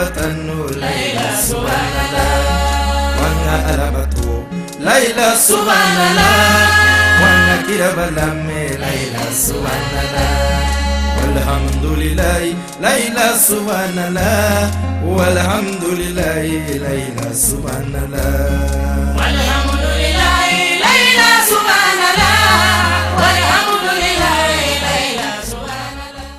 kiraba tanu laila subhanallah wanga alabato laila subhanallah wanga kiraba lamme laila subhanallah walhamdulillah laila subhanallah walhamdulillah laila subhanallah walhamdulillah laila subhanallah walhamdulillah laila subhanallah.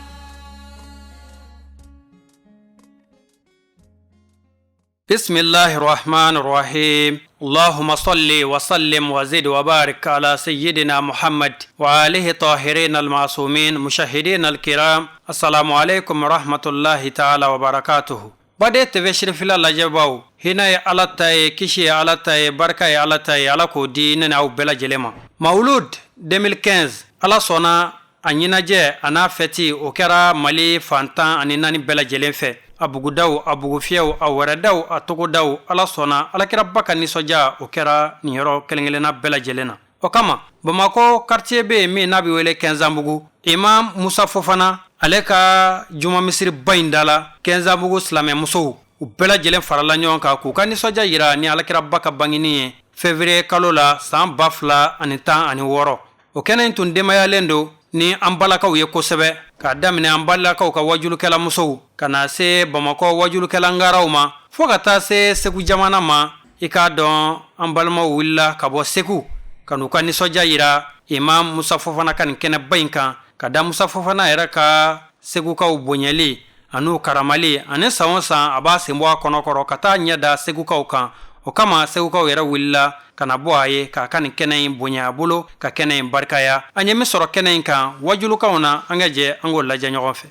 بسم الله الرحمن الرحيم اللهم صل وسلم وزد وبارك على سيدنا محمد وآله الطاهرين المعصومين مشاهدين الكرام السلام عليكم ورحمة الله تعالى وبركاته. Bade TV Sirifila lajɛbaw, hinɛ ye Ala ta ye, kisi ye Ala ta ye, barika ye Ala ta ye, Ala k'o di ne n'aw bɛɛ lajɛlen ma. Mawulud 2015, Ala sɔnna a ɲɛnajɛ a n'a fɛti o kɛra Mali fan 14 bɛɛ lajɛlen fɛ. A bugudaw, a bugufiyɛw, a wɛrɛdaw, a togodaw, Ala sɔnna alakiraba ka nisɔndiya o kɛra nin yɔrɔ kelen kelenna bɛɛ lajɛlen na. O kama Bamakɔ quartier bɛ yen min n'a bɛ wele Kɛnzanbugu, Imam Musa Fofana ale ka juma misiriba in da la, Kɛnzanbugu silamɛmusow u bɛɛ lajɛlen farala ɲɔgɔn kan k'u ka nisɔndiya yira ni alakiraba ka bangeni ye février kalo la san 2016. O kɛnɛ in tun denbayalen don ni an balakaw ye kosɛbɛ, k'a daminɛ an balakaw ka wajulukɛla musow ka na se Bamakɔ wajulukɛla ngaraw ma fo ka taa se Segu jamana ma. I k'a dɔn an balimaw wulila ka bɔ Segu ka n'u ka nisɔndiya yira Imam Musa Fofana ka nin kɛnɛba in kan, ka da Musa Fofana yɛrɛ ka Segukaw bonyali an'u karamali ani san o san a b'a sen bɔ a kɔnɔkɔrɔ ka taa ɲɛ da Segukaw kan. O kama Segukaw yɛrɛ wulila ka na bɔ a ye k'a ka nin kɛnɛ in bonya a bolo, ka kɛnɛ in barikaya. An ye min sɔrɔ kɛnɛ in kan wajulukanw na, an ka jɛ an k'o lajɛ ɲɔgɔn fɛ.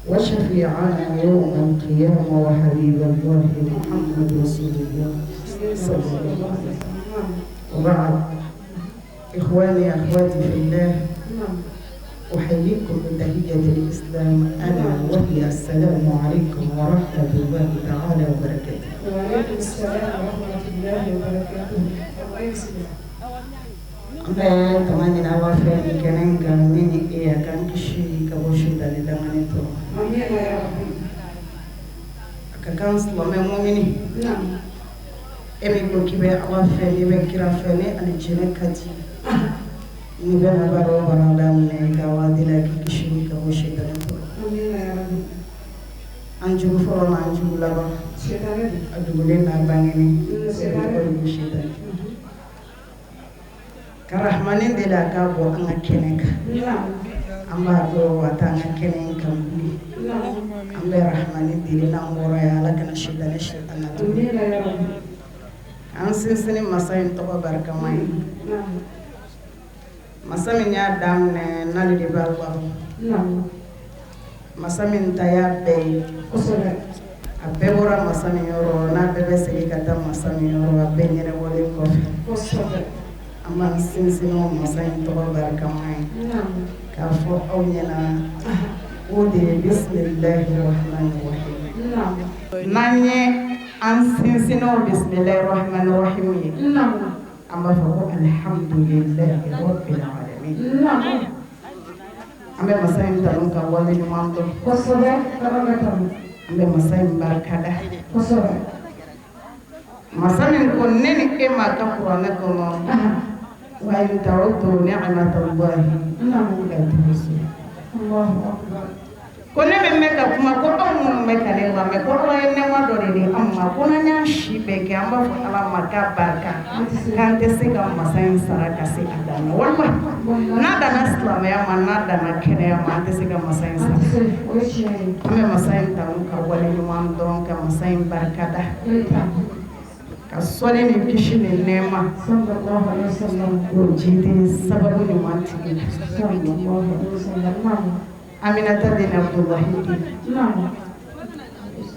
وشفيعنا يوم القيامة وحبيب الله محمد رسول الله صلى الله عليه وسلم. وبعد، إخواني أخواتي في الله، أحييكم بتحية الإسلام ألا وهي السلام عليكم ورحمة الله تعالى وبركاته. وعليكم السلام ورحمة الله وبركاته. الله يسلمك. An bɛ tanga ɲini Ala fɛ nin kɛnɛ in kan, ne ni e, a k'an kisi ka bɔ sitani danganen tɔɔrɔ. آمين يا ربي. A ka kan silamɛ mumini, نعم e min ko k'i bɛ Ala fɛ, n'i bɛ kira fɛ, ni alijinɛ ka di, n'i bɛna baara o baara daminɛ, i ka waati la k'i kisi ka bɔ sitani tɔɔrɔ. آمين يا ربي. An jugu fɔlɔ n'an jugu laban, Sitani. a dogolen n'a bangenen, Sitani. o de ko sitani. Ka rahmanin deli a k'a bɔ an ka kɛnɛ kan. نعم An b'a dɔn a t'an ka kɛnɛ in kan bilen. نعم An bɛ rahmanin deli, n'an bɔra yan, Ala kana sitani si an na tuguni. آمين يا ربي. An sinsin masa in tɔgɔ barikama ye, نعم masa min y'a daminɛ n'ale de b'a laban, نعم masa min ta y'a bɛɛ ye, kosɛbɛ, a bɛɛ bɔra masa min yɔrɔ, n'a bɛɛ bɛ segin ka taa masa min yɔrɔ a bɛɛ ɲɛnabɔlen kɔfɛ. Kosɛbɛ. An b'an sinsin o masa in tɔgɔ barikama ye نعم k'a fɔ aw ɲɛna o de ye bisimilahi rahmani rahim. نعم N'an ye an sinsin o bisimilahi rahmani rahim ye, نعم an b'a fɔ ko alihamudulilahi rabbil alamin. نعم An bɛ masa in tanu ka wale ɲuman dɔn. Kosɛbɛ, Ala ka tanu. An bɛ masa in barikada, Kosɛbɛ. Masa min ko ne ni e ma ka kuranɛ kɔnɔ: wa in ta'uddu ni'matallahi نعم la tuhsuha. الله أكبر. Ko ne min bɛ ka kuma, ko aw minnu bɛ ka ne lamɛn, ko Ala ye nɛɛma dɔ de di an ma, ko n'an y'an si bɛɛ kɛ an b'a fɔ Ala ma k'a barika, k'an tɛ se ka masa in sara ka se a dan na. Walima n'a danna silamɛya ma, n'a danna kɛnɛya ma, an tɛ se ka masa in sara. O ye tiɲɛ ye. An bɛ masa in tanu ka wale ɲuman dɔn, ka masa in barikada, O ye tan. ka sɔnni ni kisi ni nɛɛma صلى الله عليه وسلم. k'o jidi sababu ɲuman tigi صلى الله عليه وسلم. نعم Aminata den Abdulahi den, نعم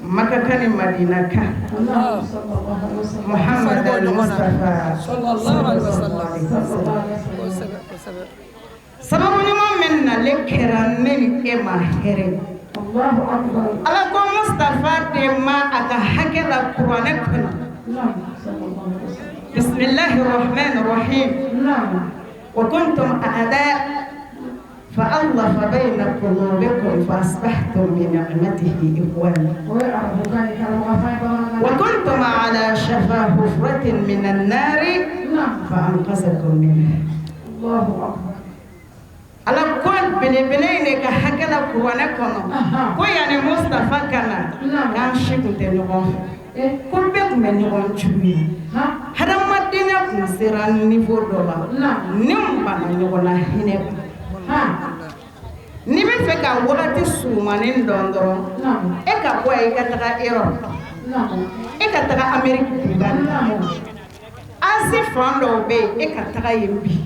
Maka kan ni Madina kan, نعم صلى الله عليه وسلم. Muhammad al-Mustafa صلى الله عليه وسلم. صلى الله عليه وسلم. Sababu ɲuman min nalen kɛra ne ni e ma hɛrɛ. الله أكبر. Ala ko Mustafa de ma a ka hakɛ la kuranɛ kɔnɔ: نعم صلى الله عليه وسلم. bisimilahi rahman rahim نعم wa kuntum a'da. فألف بين قلوبكم فأصبحتم بنعمته إخوانا وكنتم على شفا حفرة من النار فأنقذكم منها. الله أكبر. Ala ko belebele in de ka hakɛ la kuranɛ kɔnɔ ko yanni Mustafa ka na k'an si tun tɛ ɲɔgɔn fɛ, ko bɛɛ tun bɛ ɲɔgɔn jugu ye, hadamadenya tun sera niveau dɔ la ni banna ɲɔgɔn na hinɛ ban. N'i bɛ fɛ ka wagati surumanin dɔn dɔrɔn, e ka bɔ yan i ka taga Europe, e ka taga Amérique duba, Asie fan dɔw bɛ yen, e ka taga yen bi,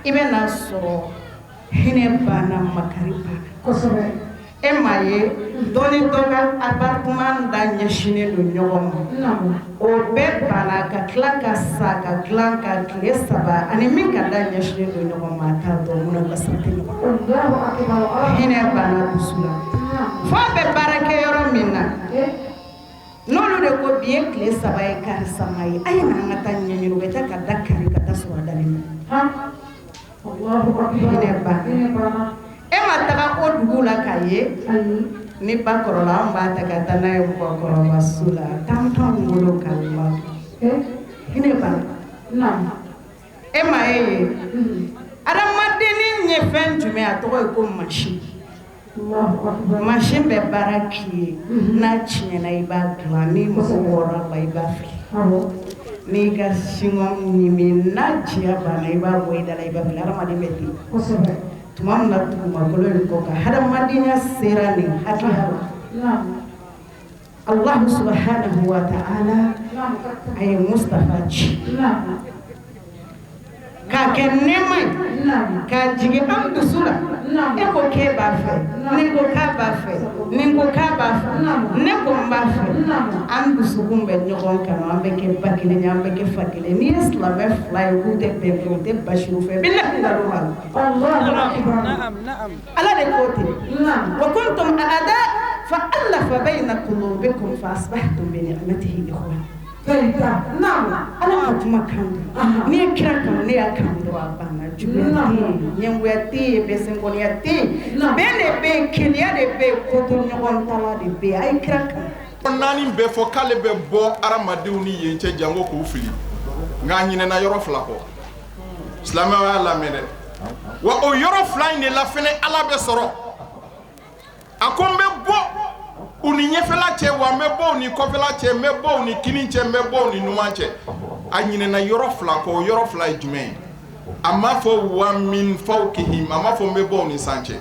i bɛ n'a sɔrɔ hinɛ banna, makari banna. Kosɛbɛ. E m'a ye dɔ ni dɔ ka appartement da ɲɛsinnen don ɲɔgɔn ma, o bɛɛ banna ka tila ka sa ka dilan ka tile 3 ani min ka da ɲɛsinnen don ɲɔgɔn ma, a t'a dɔn mun na basa tɛ ɲɔgɔn. Hinɛ banna dusu la. F'a bɛ baara kɛ yɔrɔ min na, n'olu de ko bi ye tile 3 ye karisa ma ye, a ye na an ka taa ɲɛɲini, u bɛ taa ka da kari ka taa sɔrɔ a dalen don. Hinɛ banna. E ma taga o dugu la k'a ye ni ba kɔrɔla, an b'a ta ka taa n'a ye mɔgɔkɔrɔba so la, tan t'anw bolo ka la. Hinɛ banna. E ma ye adamadennin ye fɛn jumɛn, a tɔgɔ ye ko mansin. Mansin bɛ baara k'i ye, n'a tiɲɛna i b'a dilan, n'i mago bɔra a la i b'a fili, n'i ka singɔm ɲimi n'a jiya banna i b'a bɔ i da la i b'a fili. Hadamaden bɛ ten. Tuma min na dugumakolo in kɔ kan hadamadenya sera nin hakɛya la, Allahu subhanahu wa ta'ala a ye Mustafa ci k'a kɛ nɛɛma ye, k'a jigin an dusu la. E ko k'e b'a fɛ, ni ko k'a b'a fɛ, ni ko k'a b'a fɛ, ne ko n b'a fɛ, an dusukun bɛ ɲɔgɔn kanu, an bɛ kɛ ba kelen ye, an bɛ kɛ fa kelen. N'i ye silamɛ fila ye k'u tɛ bɛn fɛ, u tɛ basi u fɛ, bilahi nkalon b'a la. Ala de ko ten. Wa kuntum a'da fa allafa bayna qulubikum fa asbahtum bi ni'matihi ikhwana. Ala ka kuma kan don, n'i ye kira kanu, ne y'a kanu dɔrɔn a banna. Juguya tɛ yen, ɲɛngoya tɛ yen, bɛsɛnkɔniya tɛ yen, bɛn de bɛ yen, kelenya de bɛ yen, kotoɲɔgɔntala de bɛ yen. A ye kira kanu. Naani bɛɛ fɔ k'ale bɛ bɔ hadamadenw ni yen cɛ jango k'u fili, nka a ɲinɛna yɔrɔ fila kɔ. Silamɛw y'a lamɛn dɛ, wa o yɔrɔ fila in de la fɛnɛ Ala bɛ sɔrɔ. A ko n bɛ bɔ u ni ɲɛfɛla cɛ, wa n bɛ bɔ u ni kɔfɛla cɛ, n bɛ bɔ u ni kini cɛ, n bɛ bɔ u ni numan cɛ. A ɲinɛna yɔrɔ fila kɔ, o yɔrɔ fila ye jumɛn ye? A m'a fɔ wa min fawqihim, a m'a fɔ n bɛ bɔ u ni san cɛ.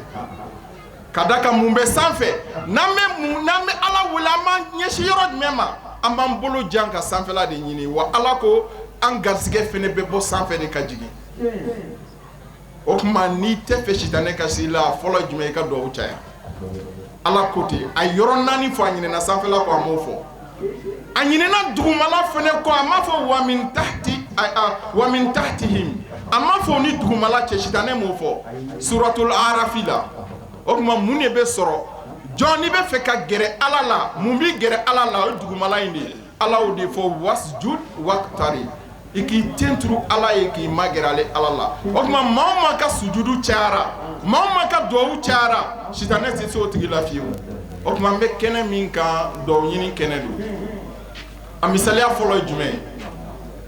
Ka da kan mun bɛ sanfɛ, n'an bɛ Ala wele, an b'an ɲɛsin yɔrɔ jumɛn ma? An b'an bolo jan ka sanfɛla de ɲini. Wa Ala ko an garisɛgɛ fɛnɛ bɛ bɔ sanfɛ de ka jigin. O tuma n'i tɛ fɛ sitanɛ ka se i la, a fɔlɔ jumɛn, i ka duwawu caya. Ala ko ten, a yɔrɔ naani fɔ, a ɲinɛna sanfɛla kɔ, a m'o fɔ. A ɲinɛna dugumala fɛnɛ kɔ, a m'a fɔ wa min tahti, wa min tahtihim, a m'a fɔ ni dugumala cɛ, sitanɛ m'o fɔ suratul arafi la. O tuma mun de bɛ sɔrɔ? Jɔn n'i bɛ fɛ ka gɛrɛ Ala la, mun b'i gɛrɛ Ala la? O ye dugumala in de ye. Ala y'o de fɔ wasjud waqtari, i k'i ten turu Ala ye, k'i magɛrɛ ale Ala la. O tuma maa o maa ka sujudu cayara, maa o maa ka duwawu cayara, sitanɛ tɛ se o tigi la fiyewu. O tuma an bɛ kɛnɛ min kan, duwawu ɲini kɛnɛ don. A misaliya fɔlɔ ye jumɛn ye?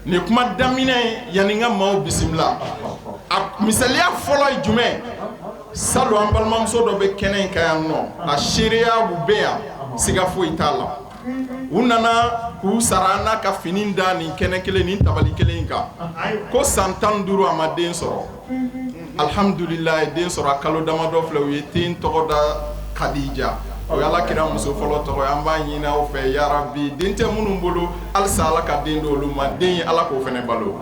Nin kuma daminɛ ye yanni n ka maaw bisimila. A misaliya fɔlɔ ye jumɛn? Salon an balimamuso dɔ bɛ kɛnɛ in kan yan nɔ, a seereya u bɛ yan, siga foyi t'a la. U nana k'u sara an n'a ka fini da nin kɛnɛ kelen, nin tabali kelen in kan, ko san 15 a ma den sɔrɔ. Alhamdulilayi, den sɔrɔ a kalo damadɔ filɛ, u ye den tɔgɔ da Kadija. O ye Ala kira muso fɔlɔ tɔgɔ ye. An b'a ɲini aw fɛ yarabi, den tɛ minnu bolo halisa Ala ka den di olu ma, den ye Ala k'o fana balo.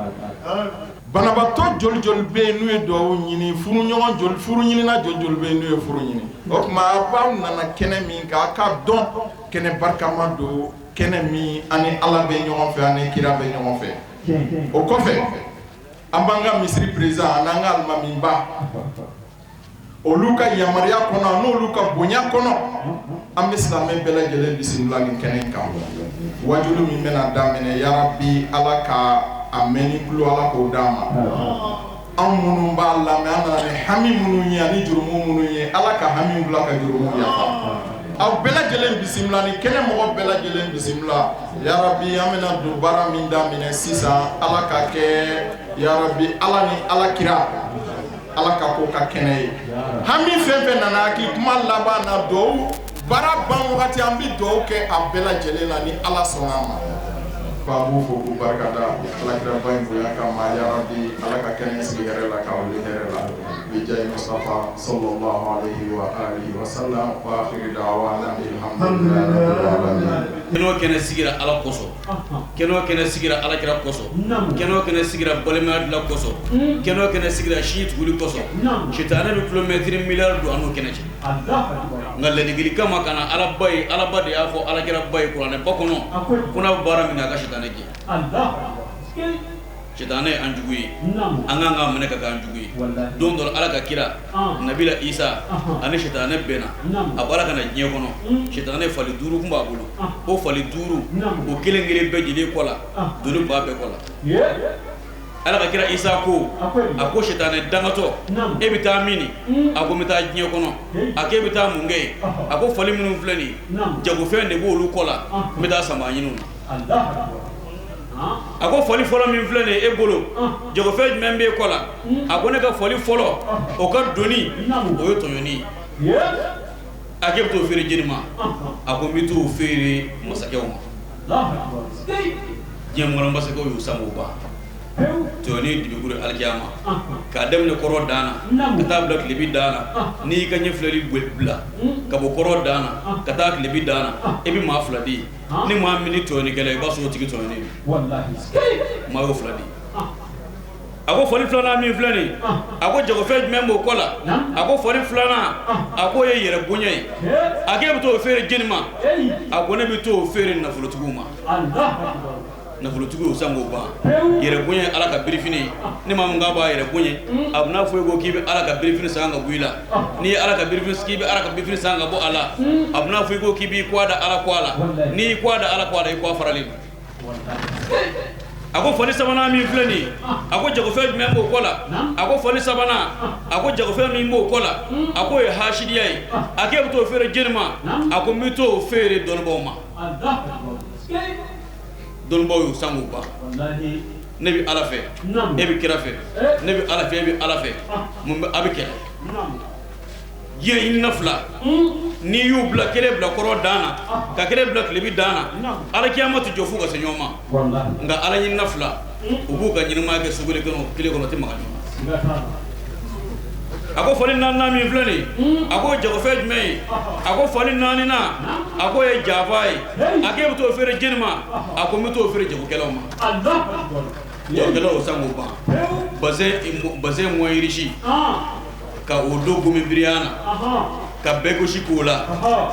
Banabaatɔ joli joli bɛ yen n'u ye duwawu ɲini, furuɲɔgɔn joli, furu ɲinina joli joli bɛ yen n'u ye furu ɲini. O tuma aw nana kɛnɛ min kan, a k'a dɔn kɛnɛ barikama don, kɛnɛ min ani Ala bɛ ɲɔgɔn fɛ, ani kira bɛ ɲɔgɔn fɛ. O kɔfɛ an b'an ka misiri président an'an ka alimamiba, olu ka yamaruya kɔnɔ n'olu ka bonya kɔnɔ, an bɛ silamɛ bɛɛ lajɛlen bisimila nin kɛnɛ kan. Wajulu min bɛna daminɛ, yarabi Ala ka a mɛn ni tulo, Ala k'o d'an ma. Anw minnu b'a lamɛn, an nana ni hami minnu ye ani jurumu minnu ye, Ala ka hami bila ka jurumu yafa. Aw bɛɛ lajɛlen bisimila, ni kɛnɛ mɔgɔ bɛɛ lajɛlen bisimila. Yarabi, an bɛna don baara min daminɛ sisan, Ala ka kɛ, yarabi, Ala ni Ala kira, Ala ka ko ka kɛnɛ ye. Hami fɛn fɛn nana hakili kuma laban na, duwawu baara ban wagati, an bɛ duwawu kɛ a bɛɛ lajɛlen la ni Ala sɔnna a ma. An b'u fo k'u barikada alakiraba in bonya kama. Yarabi, Ala ka kɛnɛ sigi hɛrɛ la, k'a wuli hɛrɛ la, bijahi Mustafa sallallahu alayhi wa alihi wa sallam, wa akhiri da'wana alhamdulillahi rabbil alamin. Kɛnɛ o kɛnɛ sigira Ala kosɔn, kɛnɛ o kɛnɛ sigira alakira kosɔn, kɛnɛ o kɛnɛ sigira balimaya dilan kosɔn, kɛnɛ o kɛnɛ sigira si tuguli kosɔn, sitanɛ bɛ kilomɛtiri miliyari don an n'o kɛnɛ cɛ. Nka ladegeli kama ka na Alaba ye, Alaba de y'a fɔ alakiraba ye kuranɛba kɔnɔ ko n'a bɛ baara min kɛ, a ka sitanɛ gɛn. Sitanɛ ye an jugu ye, an kan k'a minɛ ka k'an jugu ye. Don dɔ Ala ka kira Nabila Isa ani sitanɛ bɛnna, a bɔra ka na diɲɛ kɔnɔ, sitanɛ fali duuru tun b'a bolo. O fali duuru o kelen kelen bɛɛ jeli kɔ la, doni b'a bɛɛ kɔ la. Ala ka kira Isa ko, a ko sitanɛ dangatɔ, e bɛ taa min? A ko n bɛ taa diɲɛ kɔnɔ. A ko e bɛ taa mun kɛ yen? A ko fali minnu filɛ nin ye, jagofɛn de b'olu kɔ la, n bɛ taa sama ɲini na. A ko fali fɔlɔ min filɛ nin ye e bolo, jagofɛn jumɛn b'e kɔ la? A ko ne ka fali fɔlɔ, o ka doni o ye tɔɲɔni ye. A k'e bɛ t'o feere jeni ma? A ko n bɛ t'o feere masakɛw ma. Diɲɛ kɔnɔ masakɛw y'u san k'o ban. Tɔɲɔni dibikuru alikiyama, k'a daminɛ kɔrɔ dan na ka taa bila tilebi dan na, n'i y'i ka ɲɛ filɛli bila ka bɔ kɔrɔ dan na ka taa tilebi dan na, e bɛ maa fila di. Ni maa min ni tɔɲɔnikɛla, i b'a sɔrɔ o tigi tɔɲɔnen don. Maa y'o fila di. A ko fali filanan min filɛ nin, a ko jagofɛn jumɛn b'o kɔ la? A ko fali filanan, a k'o ye yɛrɛ bonya ye. A k'e bɛ t'o feere jeni ma? A ko ne bɛ t'o feere nafolotigiw ma. Nafolotigiw y'o san k'o ban. Yɛrɛ bonya ye Ala ka birifini ye. Ni maa min k'a b'a yɛrɛ bonya, a bɛna fɔ e ko k'i bɛ Ala ka birifini san ka bɔ i la. N'i ye Ala ka birifini, k'i bɛ Ala ka birifini san ka bɔ a la, a bɛna fɔ i ko k'i b'i kɔ da Ala kɔ la. N'i y'i kɔ da Ala kɔ la, i kɔ faralen don. A ko fali sabanan min filɛ nin ye, a ko jagofɛn jumɛn b'o kɔ la? A ko fali sabanan, a ko jagofɛn min b'o kɔ la, a k'o ye hasidiya ye. A k'e bɛ t'o feere jeni ma? A ko n bɛ t'o feere dɔnnibaaw ma. Dɔnnibaaw y'u san k'u ban. Ne bɛ Ala fɛ, e bɛ kira fɛ, ne bɛ Ala fɛ, e bɛ Ala fɛ, mun bɛ a bɛ kɛlɛ? Diɲɛ ɲinina fila, n'i y'u bila, kelen bila kɔrɔ dan na ka kelen bila tilebi dan na, alikiyama tɛ jɔ f'u ka se ɲɔgɔn ma. Nka Ala ɲinina fila, u b'u ka ɲɛnamaya kɛ so kelen kɔnɔ, kelen kɔnɔ, tɛ maga ɲɔgɔn na. A ko fali naaninan min filɛ nin, a ko jagofɛn jumɛn ye? A ko fali naaninan, a k'o ye janfa ye. A k'e bɛ t'o feere jeni ma? A ko n bɛ t'o feere jagokɛlaw ma. Jagokɛlaw y'o san k'o ban. Bazɛn moins riche ka o don gomi biriya na, ka bɛɛ gosi k'o la,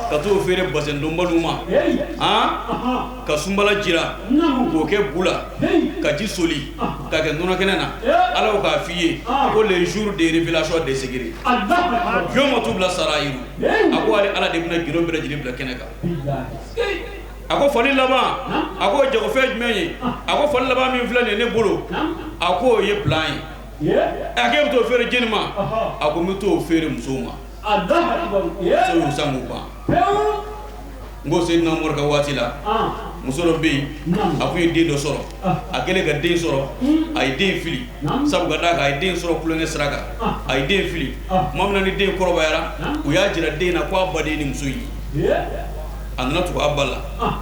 ka t'o feere bazɛn donbaliw ma, ka sunbala jira k'o kɛ bu la, ka ji soli ka kɛ nɔnɔ kɛnɛ na. Ala k'a f'i ye ko les jours de révélation des secrets, yawma tubla sarayiru. A ko ale Ala de bɛna gindo bɛɛ lajɛlen bila kɛnɛ kan. A ko fali laban, a ko jagofɛn jumɛn ye? A ko fali laban min filɛ nin ye ne bolo, a k'o ye plan ye. A k'e bɛ t'o feere jeni ma? A ko n bɛ t'o feere musow ma. Musow y'u san k'u ban. N ko Seyidina Umaru ka waati la, muso dɔ bɛ yen, a kun ye den dɔ sɔrɔ. A kɛlen ka den sɔrɔ, a ye den fili, sabu ka d'a kan a ye den sɔrɔ kulonkɛ sira kan, a ye den fili. Tuma min na ni den kɔrɔbayara, u y'a jira den na ko a ba de ye nin muso in ye. A nana tugu a ba la,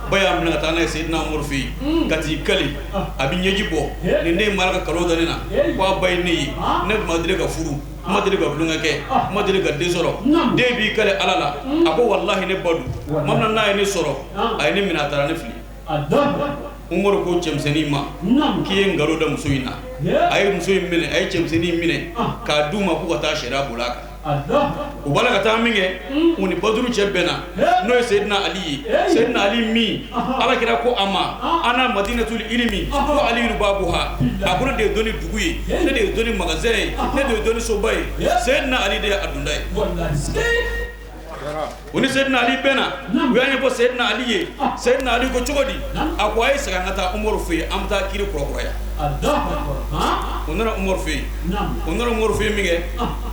ba y'a minɛ ka taa n'a ye Seyidina Umaru fɛ yen, ka t'i kali, a bɛ ɲɛji bɔ: nin den mara ka kalon da ne na ko a ba ye ne ye, ne tun ma deli ka furu, n ma deli ka tulonkɛ kɛ, n ma deli ka den sɔrɔ. Den b'i kali Ala la, a ko walahi ne ba don. Tuma min na n'a ye ne sɔrɔ, a ye ne minɛ, a taara ne fili. Umaru ko cɛmisɛnnin ma k'i ye nkalon da muso in na. A ye muso in minɛ, a ye cɛmisɛnnin minɛ k'a d'u ma k'u ka taa sariya boli a kan. U b'a la ka taa min kɛ, u ni Baduru cɛ bɛnna, n'o ye Seyidina Ali ye. Seyidina Ali min Ala kira ko a ma ana madinatul ilimi ko aliyu babuha, a ko ne de ye dɔnni dugu ye, ne de ye dɔnni magasin ye, ne de ye dɔnni soba ye. Seyidina Ali de ye a donda ye. U ni Seydina Ali bɛnna, u y'a ɲɛfɔ Seydina Ali ye. Seydina Ali ko cogo di? A ko a ye segin an ka taa Umaru fɛ yen, an bɛ taa kiri kurakuraya. U nana Umaru fɛ yen, u nana Umaru fɛ yen min kɛ,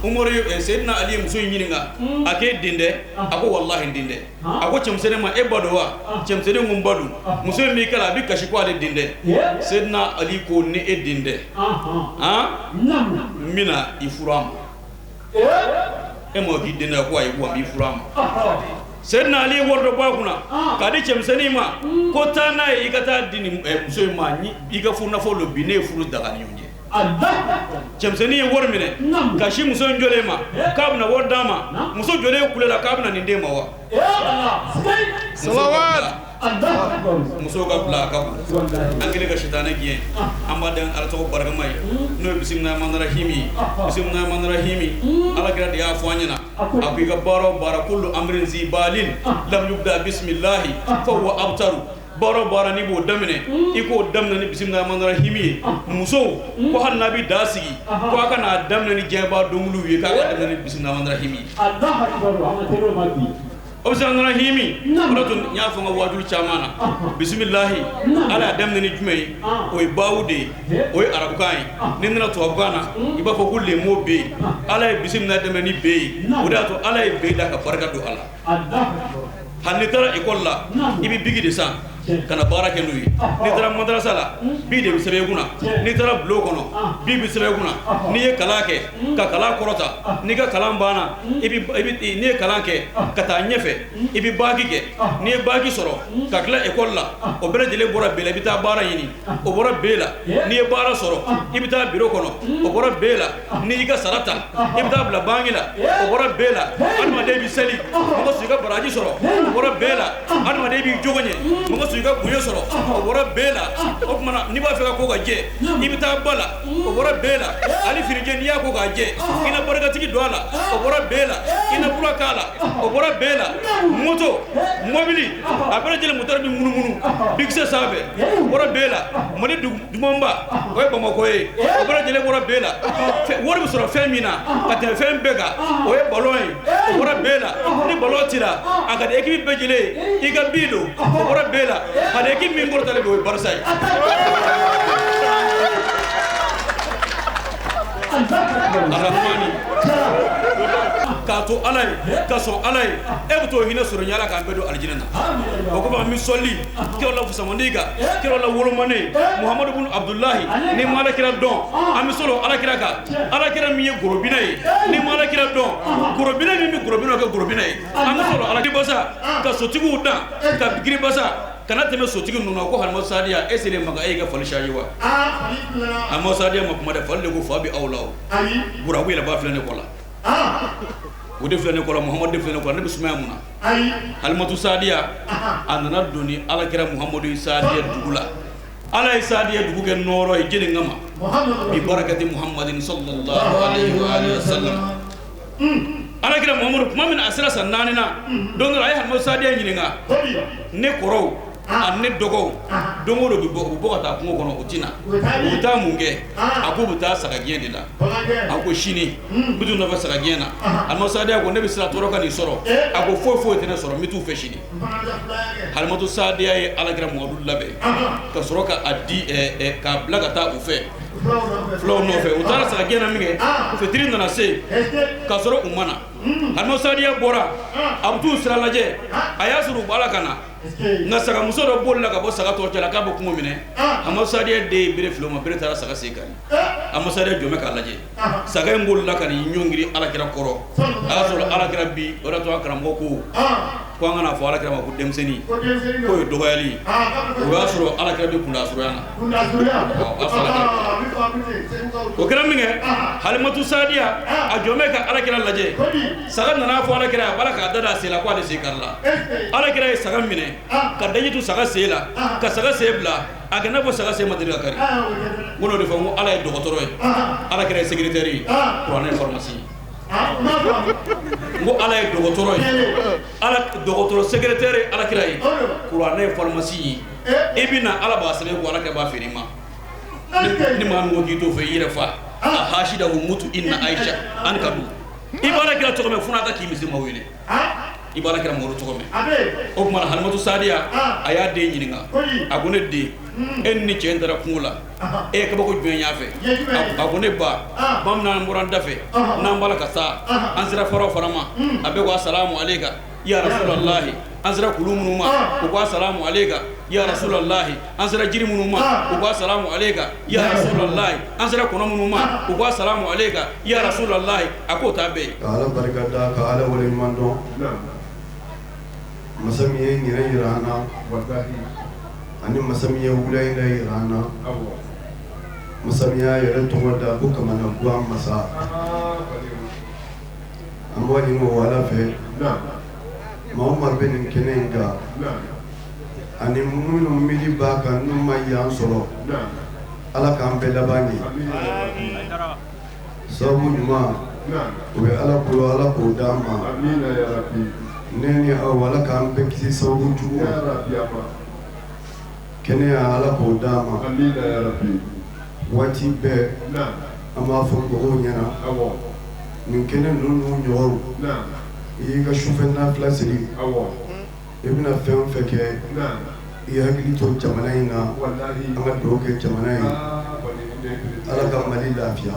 Umaru ye Seydina Ali ye muso in ɲininka, a k'e den tɛ? A ko walahi n den tɛ. A ko cɛmisɛnnin ma, e ba don wa? Cɛmisɛnnin ko n ba don. Muso in b'i kala, a bɛ kasi ko ale den tɛ. Seydina Ali ko ni e den tɛ, han, n bɛna i furu a ma. E ma k'i den tɛ? Ko ayi, ko n b'i furu a ma. Seydina Ali ye wari dɔ bɔ a kunna k'a di cɛmisɛnnin ma, ko taa n'a ye, i ka taa di nin muso in ma, i ka furu nafolo don, bi ne ye furu daga ni ɲɔgɔn cɛ. Cɛmisɛnnin ye wari minɛ ka si muso in jɔlen ma k'a bɛna wari d'a ma. Muso jɔlen kulela k'a bɛna nin den ma wa? Musow ka bila a ka bon. An kɛlen ka sitanɛ gɛn, an b'a dan Ala tɔgɔ barikama ye, n'o ye bisimilahi rahmani rahimi. Bisimilahi rahmani rahimi, Ala kira de y'a fɔ an ɲɛna, a ko i ka baara o baara, kullu amrin zi balin lam yubda bisimilahi fa huwa abtaru. Baara o baara n'i b'o daminɛ, i k'o daminɛ ni bisimilahi rahmani rahimi ye. Musow ko hali n'a bɛ da sigi, ko a kana daminɛ ni diɲɛba dɔnkiliw ye, k'a ka daminɛ ni bisimilahi rahmani rahimi ye. O bisimilahi rahimi, o de tun n y'a fɔ n ka waajuli caman na. Bisimilahi, Ala y'a daminɛ ni jumɛn ye? O ye baawu de ye, o ye arabukan ye. N'i nana tubabukan na, i b'a fɔ ko le mot B. Ala ye bisimilahi daminɛ ni B ye, o de y'a to Ala ye B da ka barika don a la. Hali n'i taara ekɔli la, i bɛ bigi de san ka na baara kɛ n'o ye. N'i taara madarasa la, bi de bɛ sɛbɛn i kunna. N'i taara bulon kɔnɔ, bi bɛ sɛbɛn i kunna. N'i ye kalan kɛ ka kalan kɔrɔta, n'i ka kalan banna, i bɛ n'i ye kalan kɛ ka taa ɲɛfɛ, i bɛ baki kɛ. N'i ye baki sɔrɔ ka tila ekɔli la, o bɛɛ lajɛlen bɔra B la, i bɛ taa baara ɲini, o bɔra B la. N'i ye baara sɔrɔ, i bɛ taa biro kɔnɔ, o bɔra B la. N'i y'i ka sara ta, i bɛ taa bila banki la, o bɔra B la. Adamaden bɛ seli, mɔgɔ sɔrɔ i ka baraji sɔrɔ, o bɔra B la. Adamaden b'i jogo ɲɛ, mɔgɔ sɔrɔ i ka bonya sɔrɔ, o bɔra B la. O tuma na, n'i b'a fɛ ka ko ka jɛ, i bɛ taa ba la, o bɔra B la. Hali finijɛ, n'i y'a ko k'a jɛ, i na barikatigi don a la, o bɔra B la. I na kura k'a la, o bɔra B la. Moto, mobili, a bɛɛ lajɛlen moteur bɛ munumunu bikisɛ sanfɛ, o bɔra B la. Mali dumanba, o ye Bamakɔ ye, o bɛɛ lajɛlen bɔra B la. Wari bɛ sɔrɔ fɛn min na ka tɛmɛ fɛn bɛɛ kan, o ye ballon ye, o bɔra B la. Ni ballon cira, a ka di équipe bɛɛ lajɛlen ye, i ka but don, o bɔra B la. Hali équipe min kɔrɔtalen don, o ye Barça ye. Arahamani k'a to Ala ye, ka sɔn Ala ye, e bɛ t'o hinɛ sɔrɔ ɲɛ, Ala k'an bɛɛ don alijinɛ na. O kɔfɛ, an bɛ sɔli kira la fusamandi kan, kira la wolomani Muhamadu bun Abdulahi. Ni ma Alakira dɔn, an bɛ sɔrɔ Alakira kan. Alakira min ye gorobinɛ ye, ni ma Alakira dɔn, gorobinɛ min bɛ gorobinɛw kɛ gorobinɛ ye, an bɛ sɔrɔ Alakira basa ka sotigiw dan ka giri basa kana tɛmɛ sotigi ninnu na. Ko Halimatu Sadiya, e selen Maka, e y'i ka fali charge wa? Halimatu Sadiya ma kuma dɛ, fali de ko fa bɛ aw la. O buraku yɛlɛba filɛ ne kɔ la, o de filɛ ne kɔ la, Muhamadu de filɛ ne kɔ la, ne bɛ sumaya mun na? Halimatu Sadiya, a nana don ni Alakira Muhamadu ye Sadiya dugu la. Ala ye Sadiya dugu kɛ nɔɔrɔ ye jeli kama, bi barakati Muhammadin sallallahu alaihi wa sallam. Alakira Muhamadu, tuma min a sera san 4 na, don dɔ la a ye Halimatu Sadiya ɲininka, ne kɔrɔw ani ne dɔgɔw, don o don u bɛ bɔ ka taa kungo kɔnɔ, u ti na, u bɛ taa mun kɛ? A k'u bɛ taa sagagɛn de la. A ko sini n bɛ t'u nɔfɛ sagagɛn na. Halimatu Sadiya ko ne bɛ siran tɔɔrɔ ka nin sɔrɔ. A ko foyi foyi tɛ ne sɔrɔ, n bɛ t'u fɛ sini. Halimatu Sadiya ye Alakira Muhamadu labɛn ka sɔrɔ ka a di k'a bila ka taa u fɛ fulaw nɔfɛ. U taara sagagɛn na min kɛ, fitiri nana se k'a sɔrɔ u ma na. Halimatu Sadiya bɔra, a bɛ t'u sira lajɛ, a y'a sɔrɔ u b'a la ka na. Nka sagamuso dɔ bolila ka bɔ saga tɔ cɛla k'a bɛ kungo minɛ. Halimatu Sadiya den ye bere fili o ma, bere taara saga sen kari. Halimatu Sadiya jɔ bɛ k'a lajɛ, saga in bolila ka n'i ɲɔngiri Alakira kɔrɔ. A y'a sɔrɔ Alakira bi, o de y'a to an karamɔgɔ ko ko an kana fɔ Alakira ma ko denmisɛnnin, k'o ye dɔgɔyali ye. O y'a sɔrɔ Alakira bɛ kundasurunya na. O kɛra min kɛ, Halimatu Sadiya a jɔ bɛ ka Alakira lajɛ. Saga nana fɔ Alakira, a b'a la k'a da da a sen la ko ale sen karila. Alakira ye saga minɛ ka daji tu saga sen la, ka saga sen bila a kɛ n'a fɔ saga sen ma deli ka kari. N ko n'o de fɔ, n ko Ala ye dɔgɔtɔrɔ ye, Alakira ye secrétaire ye, kuranɛ ye pharmacie ye. N ko Ala ye dɔgɔtɔrɔ ye, Ala dɔgɔtɔrɔ secrétaire ye Alakira ye, kuranɛ ye pharmacie ye. I bɛ na, Ala b'a sɛbɛn ko Alakira b'a feere i ma. Ni maa min ko k'i t'o fɛ, i yɛrɛ fa a hasida o mutu inna Aisha an ka dun. I b'a Alakira tɔgɔ mɛn fo n'a ka k'i misi ma wele. I b'a kira Mamadu tɔgɔ mɛn. O tuma Halimatu Sadiya a y'a den ɲininka, a ko ne den, e ni cɛ in taara kungo la, e ye kabako jumɛn y'a fɛ? A ko ne ba, bamanan bɔra an da fɛ, n'an b'a la ka taa, an sera fara o fara ma, a bɛɛ ko asalamu aleyka ya Rasulallahi. An sera kulu minnu ma, u ko asalamu aleyka ya Rasulallahi. An sera jiri minnu ma, u ko asalamu aleyka ya Rasulallahi. An sera kɔnɔ minnu ma, u ko asalamu aleyka ya Rasulallahi. A k'o t'a bɛɛ ye. Ka Ala barika da, ka Ala waleɲuman dɔn. Masa min ye ɲinɛ yira an na, ani masa min ye wula in na yira an na, masa min y'a yɛrɛ tɔgɔ da ko kamanaguwan masa. An b'a ɲini o Ala fɛ, maa o maa bɛ nin kɛnɛ in kan, ani minnu miiri b'a kan n'u ma yan sɔrɔ, Ala k'an bɛɛ laban ye. Sababu ɲuman o bɛ Ala bolo, Ala k'o d'an ma. Ne ni aw, Ala k'an bɛɛ kisi sababu jugu ma. Kɛnɛya, Ala k'o d'an ma. Waati bɛɛ an b'a fɔ mɔgɔw ɲɛna, nin kɛnɛ ninnu ɲɔgɔnw, i y'i ka sufɛ nafila seli, i bɛna fɛn o fɛn kɛ, i hakili to jamana in na. An ka dugawu kɛ jamana ye, Ala ka Mali lafiya.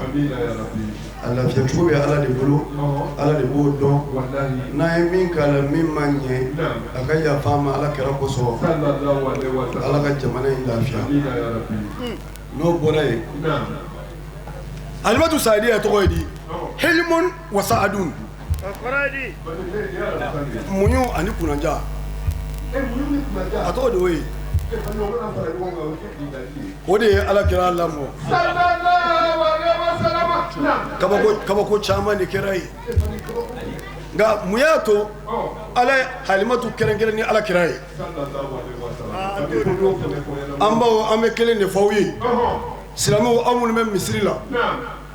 A lafiya cogo bɛ Ala de bolo, Ala de b'o dɔn. N'an ye min k'a la min ma ɲɛ, a ka yafa an ma Ala kɛra kosɔn. Ala ka jamana in lafiya. N'o bɔra yen, Alimatu Sadiya tɔgɔ ye di? Helimun wa Saadun, muɲu ani kunnanja, a tɔgɔ de y'o ye. O de ye Ala kira lamɔ. Kabako caman de kɛra yen, nka mun y'a to Ala ye Halimatu kɛrɛnkɛrɛn ni Ala kira ye? An baw, an bɛ kelen de fɔ aw ye, silamɛw, aw minnu bɛ misiri la,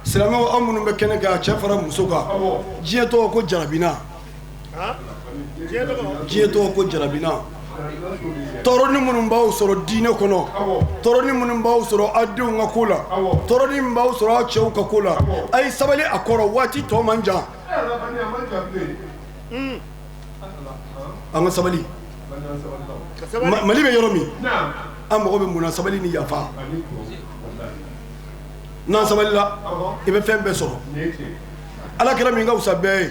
silamɛw, aw minnu bɛ kɛnɛ kan, cɛ fara muso kan. Diɲɛ tɔgɔ ko jarabina, diɲɛ tɔgɔ ko jarabina. Tɔɔrɔni minnu b'aw sɔrɔ diinɛ kɔnɔ, tɔɔrɔni minnu b'aw sɔrɔ aw denw ka ko la, tɔɔrɔni min b'aw sɔrɔ aw cɛw ka ko la, a ye sabali a kɔrɔ, waati tɔ man jan. An ka sabali. Mali bɛ yɔrɔ min, an mago bɛ mun na? Sabali ni yafa. N'an sabalila, i bɛ fɛn bɛɛ sɔrɔ. Ala kira min ka fisa bɛɛ ye,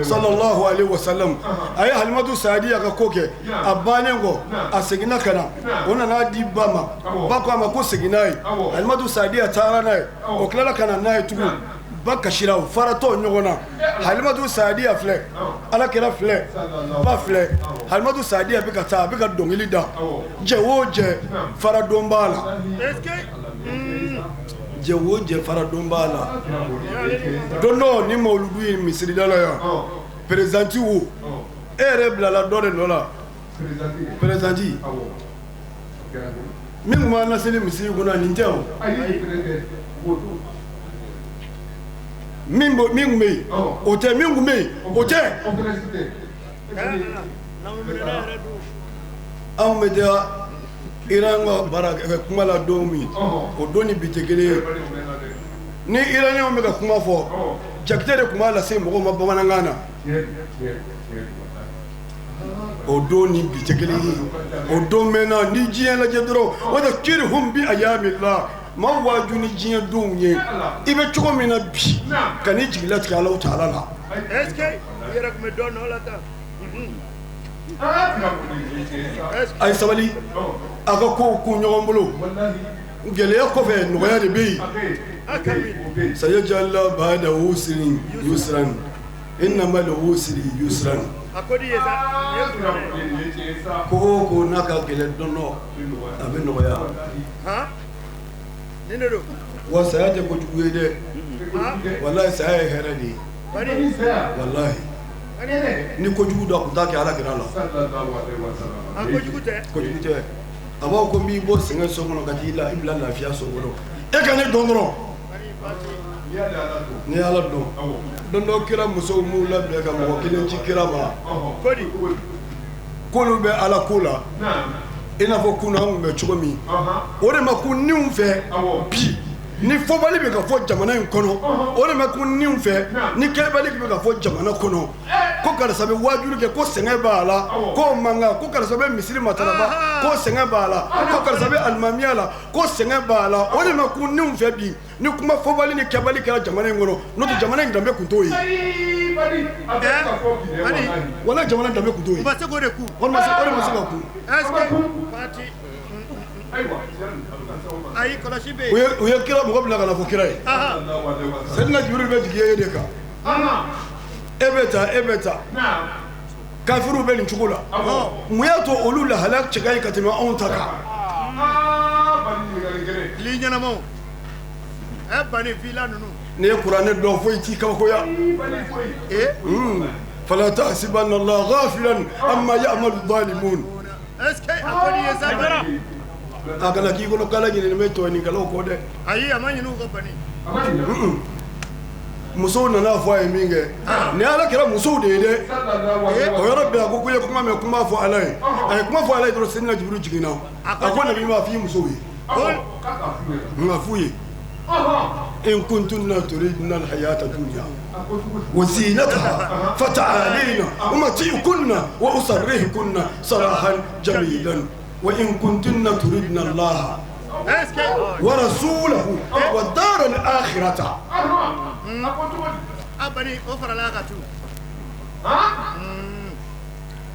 sallallahu alaihi wasallam, a ye Halimatu Sadiya ka ko kɛ. A bannen kɔ, a seginna ka na, o nana di ba ma. Ba ko a ma ko segin n'a ye. Halimatu Sadiya taara n'a ye, o tilala ka na n'a ye tugun. Ba kasira, o faratɔ ɲɔgɔn na. Halimatu Sadiya filɛ, Ala kira filɛ, ba filɛ. Halimatu Sadiya bɛ ka taa, a bɛ ka dɔnkili da. Jɛ o jɛ, faradon b'a la. Jɛ o jɛ, faradon b'a la. Don dɔ ni mawuludu ye misirida la yan, perezanti wo, e yɛrɛ bilala dɔ de nɔ la. Perezanti min tun b'an laseli misiri kɔnɔ, nin tɛ o. Min tun bɛ yen, o tɛ. Min tun bɛ yen, o tɛ. Anw bɛ taa Iran ka baara kuma la don min, o don ni bi tɛ kelen ye. Ni Iraniyɛnw bɛ ka kuma fɔ, Jakite de tun b'a lase mɔgɔw ma bamanankan na. O don ni bi tɛ kelen ye. O don mɛnna. Ni diɲɛ lajɛ dɔrɔn, o de kirihum bi ayamillah, maaw waaju ni diɲɛ donw ye. I bɛ cogo min na bi, ka n'i jigi latigɛ Alahu taala la. A ye sabali, a ka kow kun ɲɔgɔn bolo. Gɛlɛya kɔfɛ, nɔgɔya de bɛ yen. Sayajala ba'da usrin yusran, inna ma'al usri yusran. Ko o ko n'a ka gɛlɛn dɔn dɔ, a bɛ nɔgɔya. Wa saya tɛ kojugu ye dɛ, walahi saya ye hɛrɛ de ye. Walahi ni kojugu dɔ tun t'a kɛ Ala kira la. Kojugu tɛ. A b'aw ko n b'i bɔ sɛgɛn so kɔnɔ ka t'i la i bila lafiya so kɔnɔ. E ka ne dɔn dɔrɔn. N'i ye Ala dɔn, don dɔ kira musow m'u labɛn ka mɔgɔ kelen ci kira ma, k'olu bɛ Ala ko la i n'a fɔ kunun an tun bɛ cogo min. O de ma ko niw fɛ bi, Ni fɔbali bɛ ka fɔ jamana in kɔnɔ, o de bɛ kun niw fɛ. Ni kɛbali bɛ ka fɔ jamana kɔnɔ, ko karisa bɛ waajuli kɛ, ko sɛgɛn b'a la, k'o man kan, ko karisa bɛ misiri matarafa, ko sɛgɛn b'a la, ko karisa bɛ alimamiya la, ko sɛgɛn b'a la, o de bɛ kun niw fɛ bi. Ni kuma fɔbali ni kɛbali kɛra jamana in kɔnɔ, n'o tɛ jamana in danbe kun t'o ye. Wala jamana danbe kun t'o ye. O de ma se ka kun. U ye kira mɔgɔ bila ka na fɔ kira ye. Sɛdina Jibiril bɛ jigin e de kan. E bɛ taa, e bɛ taa. Kafiriw bɛ nin cogo la. Mun y'a to olu lahalaya cɛ ka ɲi ka tɛmɛ anw ta kan? N'i ye kuranɛ dɔn foyi t'i kabakoya. Fala tahsibanna Allaha ghafilan amma ya'malu zalimun. A kana k'i kɔnɔ k'Ala ɲinɛnen bɛ tɔɲɔnikɛlaw kɔ dɛ. Ayi, a ma ɲinɛ u kɔ bani. Musow nana fɔ a ye min kɛ, nin Ala kɛra musow de ye dɛ. O yɔrɔ bɛɛ a ko ko i ye kuma mɛn, kuma fɔ Ala ye. A ye kuma fɔ Ala ye dɔrɔn, Seyidina Jibiril jiginna. A ko nabi ma f'i musow ye. Nka f'u ye. In kuntunna turidna al-hayata dunya wa zinataha fata'alayna umati'kunna wa usarrihkunna sarahan jamilan wa in kuntunna turidna Allah wa rasulahu wa dar al-akhirata.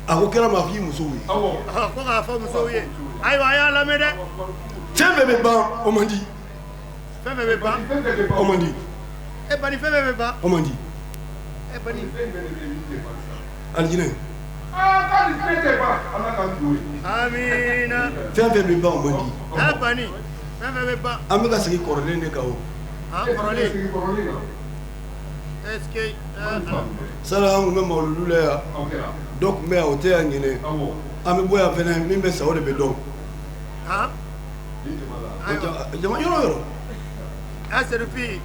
A ko kira ma f'i musow ye. Ko k'a fɔ musow ye. Ayiwa, a y'a lamɛn dɛ. Fɛn bɛɛ bɛ ban, o man di. Fɛn bɛɛ bɛ ban. O man di. E bani, fɛn bɛɛ bɛ ban. O man di. E bani. Alijinɛ. Amina. Fɛn fɛn bɛ ban, o man di. E bani, fɛn fɛn bɛ ban. An bɛ ka segin kɔrɔlen de kan o. An kɔrɔlen. Est-ce que sala an tun bɛ mawuludu la yan. Dɔ tun bɛ yan, o tɛ yan ɲinɛ. An bɛ bɔ yan fɛnɛ, min bɛ sa o de bɛ dɔn. Jama yɔrɔ yɔrɔ.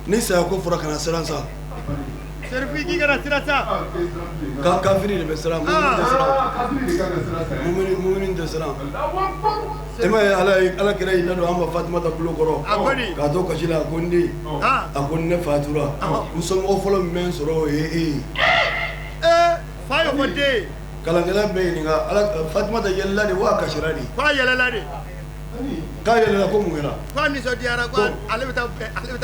Ni saya ko fɔra kana siran sa. Serifi k'i kana siran sa. Kafiri de bɛ siran, mumini tɛ siran. Mumini tɛ siran. E ma ye Ala kira y'i ladon an ma Fatumata tulo kɔrɔ. K'a to kasi la, a ko n den, a ko ne fatura, n somɔgɔ fɔlɔ min bɛ n sɔrɔ o ye e ye. Fa y'o fɔ den. Kalankɛla bɛ ɲininka, Fatumata yɛlɛla de wa a kasira de? K'a yɛlɛla de. K'a yɛlɛla ko mun kɛra? K'a nisɔndiyara ko ale bɛ taa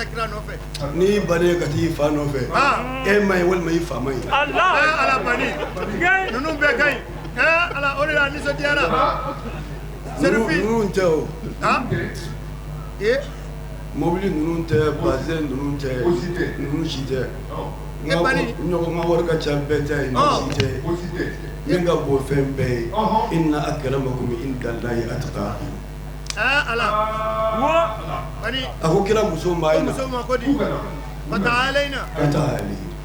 kira nɔfɛ. N'i bannen ka t'i fa nɔfɛ, e ma ɲi walima i fa ma ɲi. Ala bani, ninnu bɛɛ ka ɲi. Ala, o de la a nisɔndiyara. Ninnu tɛ o. Mobili ninnu tɛ, bazɛn ninnu tɛ, ninnu si tɛ. Ɲɔgɔn ka wari ka ca bɛɛ ta ye, ninnu si tɛ. Min ka bon fɛn bɛɛ ye, inna akramakum indallahi atqakum. Ala. A ko kira muso ma ayi na. Fata'alayna.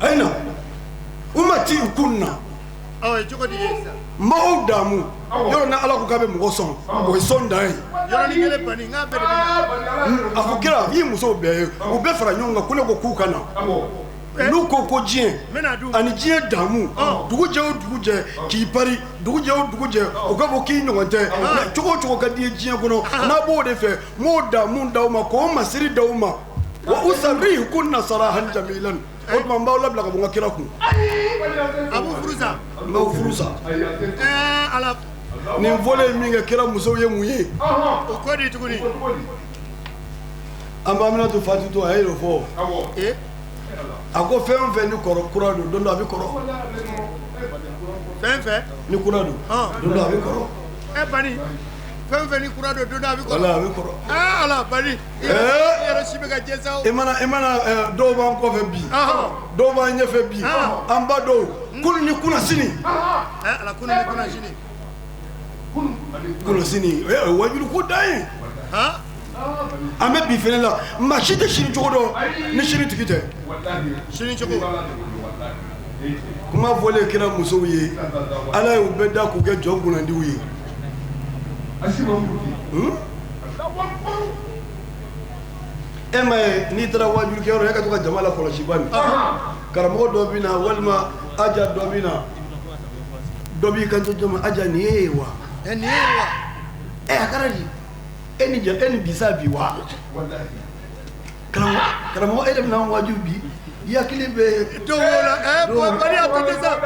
Ayi na. Umati'kunna. Cogo di ye sisan? N b'aw damu. Yɔrɔ ni Ala ko k'a bɛ mɔgɔ sɔn, o ye sɔn dan ye. Yɔrɔnin kelen bani, n k'a bɛɛ de bɛ na. A ko kira, i musow bɛɛ ye, u bɛɛ fara ɲɔgɔn kan, ko ne ko k'u ka na. N'u ko ko diɲɛ ani diɲɛ damu, dugu jɛ o dugu jɛ k'i pari, dugu jɛ o dugu jɛ o k'a fɔ k'i ɲɔgɔn tɛ, cogo o cogo ka di ye diɲɛ kɔnɔ, n'a b'o de fɛ, n b'o damu d'aw ma, k'o masiri d'aw ma. Wa usarrihkunna sarahan jamilan. O tuma n b'aw labila ka bɔ n ka kira kun. A b'u furu sa. N b'aw furu sa. Ala. Nin fɔlen min kɛ kira musow ye mun ye? O ko di tuguni? An b'Aminatu Fatu to a ye o fɔ. A ko fɛn o fɛn ni kɔrɔ kura don, don dɔ a bɛ kɔrɔ. Fɛn fɛn ni kura don, don dɔ a bɛ kɔrɔ. Bani, fɛn fɛn ni kura don, don dɔ a bɛ kɔrɔ. Wala a bɛ kɔrɔ. Ala bani, i yɛrɛ si bɛ ka jɛ sa o. E mana dɔw b'an kɔfɛ bi, dɔw b'an ɲɛfɛ bi, an ba dɔw kunun ni kunnasini. Ala, kunun ni kunnasini. Kunnasini, o ye wajulu ko dan ye. An bɛ bi fɛnɛ la, maa si tɛ sini cogo dɔn ni sini tigi tɛ. Sini cogo. Kuma fɔlen kɛra musow ye, Ala y'u bɛɛ da k'u kɛ jɔn kunnandiw ye. E ma ye n'i taara wajulikɛyɔrɔ e ka to ka jama lakɔlɔsi bani. Karamɔgɔ dɔ bɛ na walima aja dɔ bɛ na, dɔ b'i kanto jɔn ma, aja nin ye wa? Nin ye wa? A kɛra di? E ni bisa bi wa? Karamɔgɔ e de bɛna an waaju bi i hakili bɛ dɔw la bani a to ten sa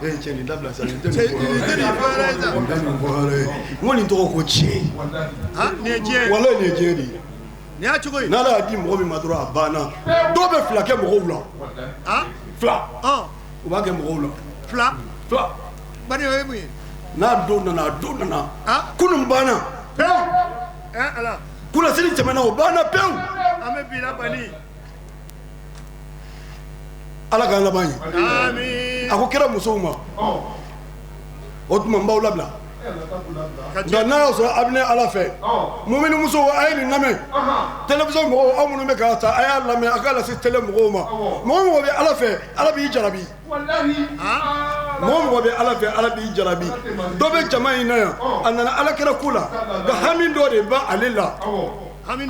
cɛ nin dabila sa nin tɛ nin fɔ yɔrɔ ye sa nin tɛ nin fɔ yɔrɔ ye n ko nin tɔgɔ ko tiɲɛ nin ye diɲɛ ye walayi nin ye diɲɛ de ye nin y'a cogo ye n'Ala y'a di mɔgɔ min ma dɔrɔn a banna dɔw bɛ fila kɛ mɔgɔw la fila u b'a kɛ mɔgɔw la fila fila bani o ye mun ye n'a don nana a don nana kunun banna pewu ala kunasini tɛmɛna o banna pewu an bɛ bi la bani Ala k'an laban ye amiin a ko kira musow ma o tuma n b'aw labila nka n'a y'a sɔrɔ a bɛ ne Ala fɛ mumini musow a ye nin lamɛn télévision mɔgɔw aw minnu bɛ k'a ta a y'a lamɛn a k'a lase télé mɔgɔw ma mɔgɔ o mɔgɔ bɛ Ala fɛ Ala b'i jarabi mɔgɔ o mɔgɔ bɛ Ala fɛ Ala b'i jarabi dɔ bɛ jama in na yan a nana Ala kira ko la nka hami dɔ de b'ale la hami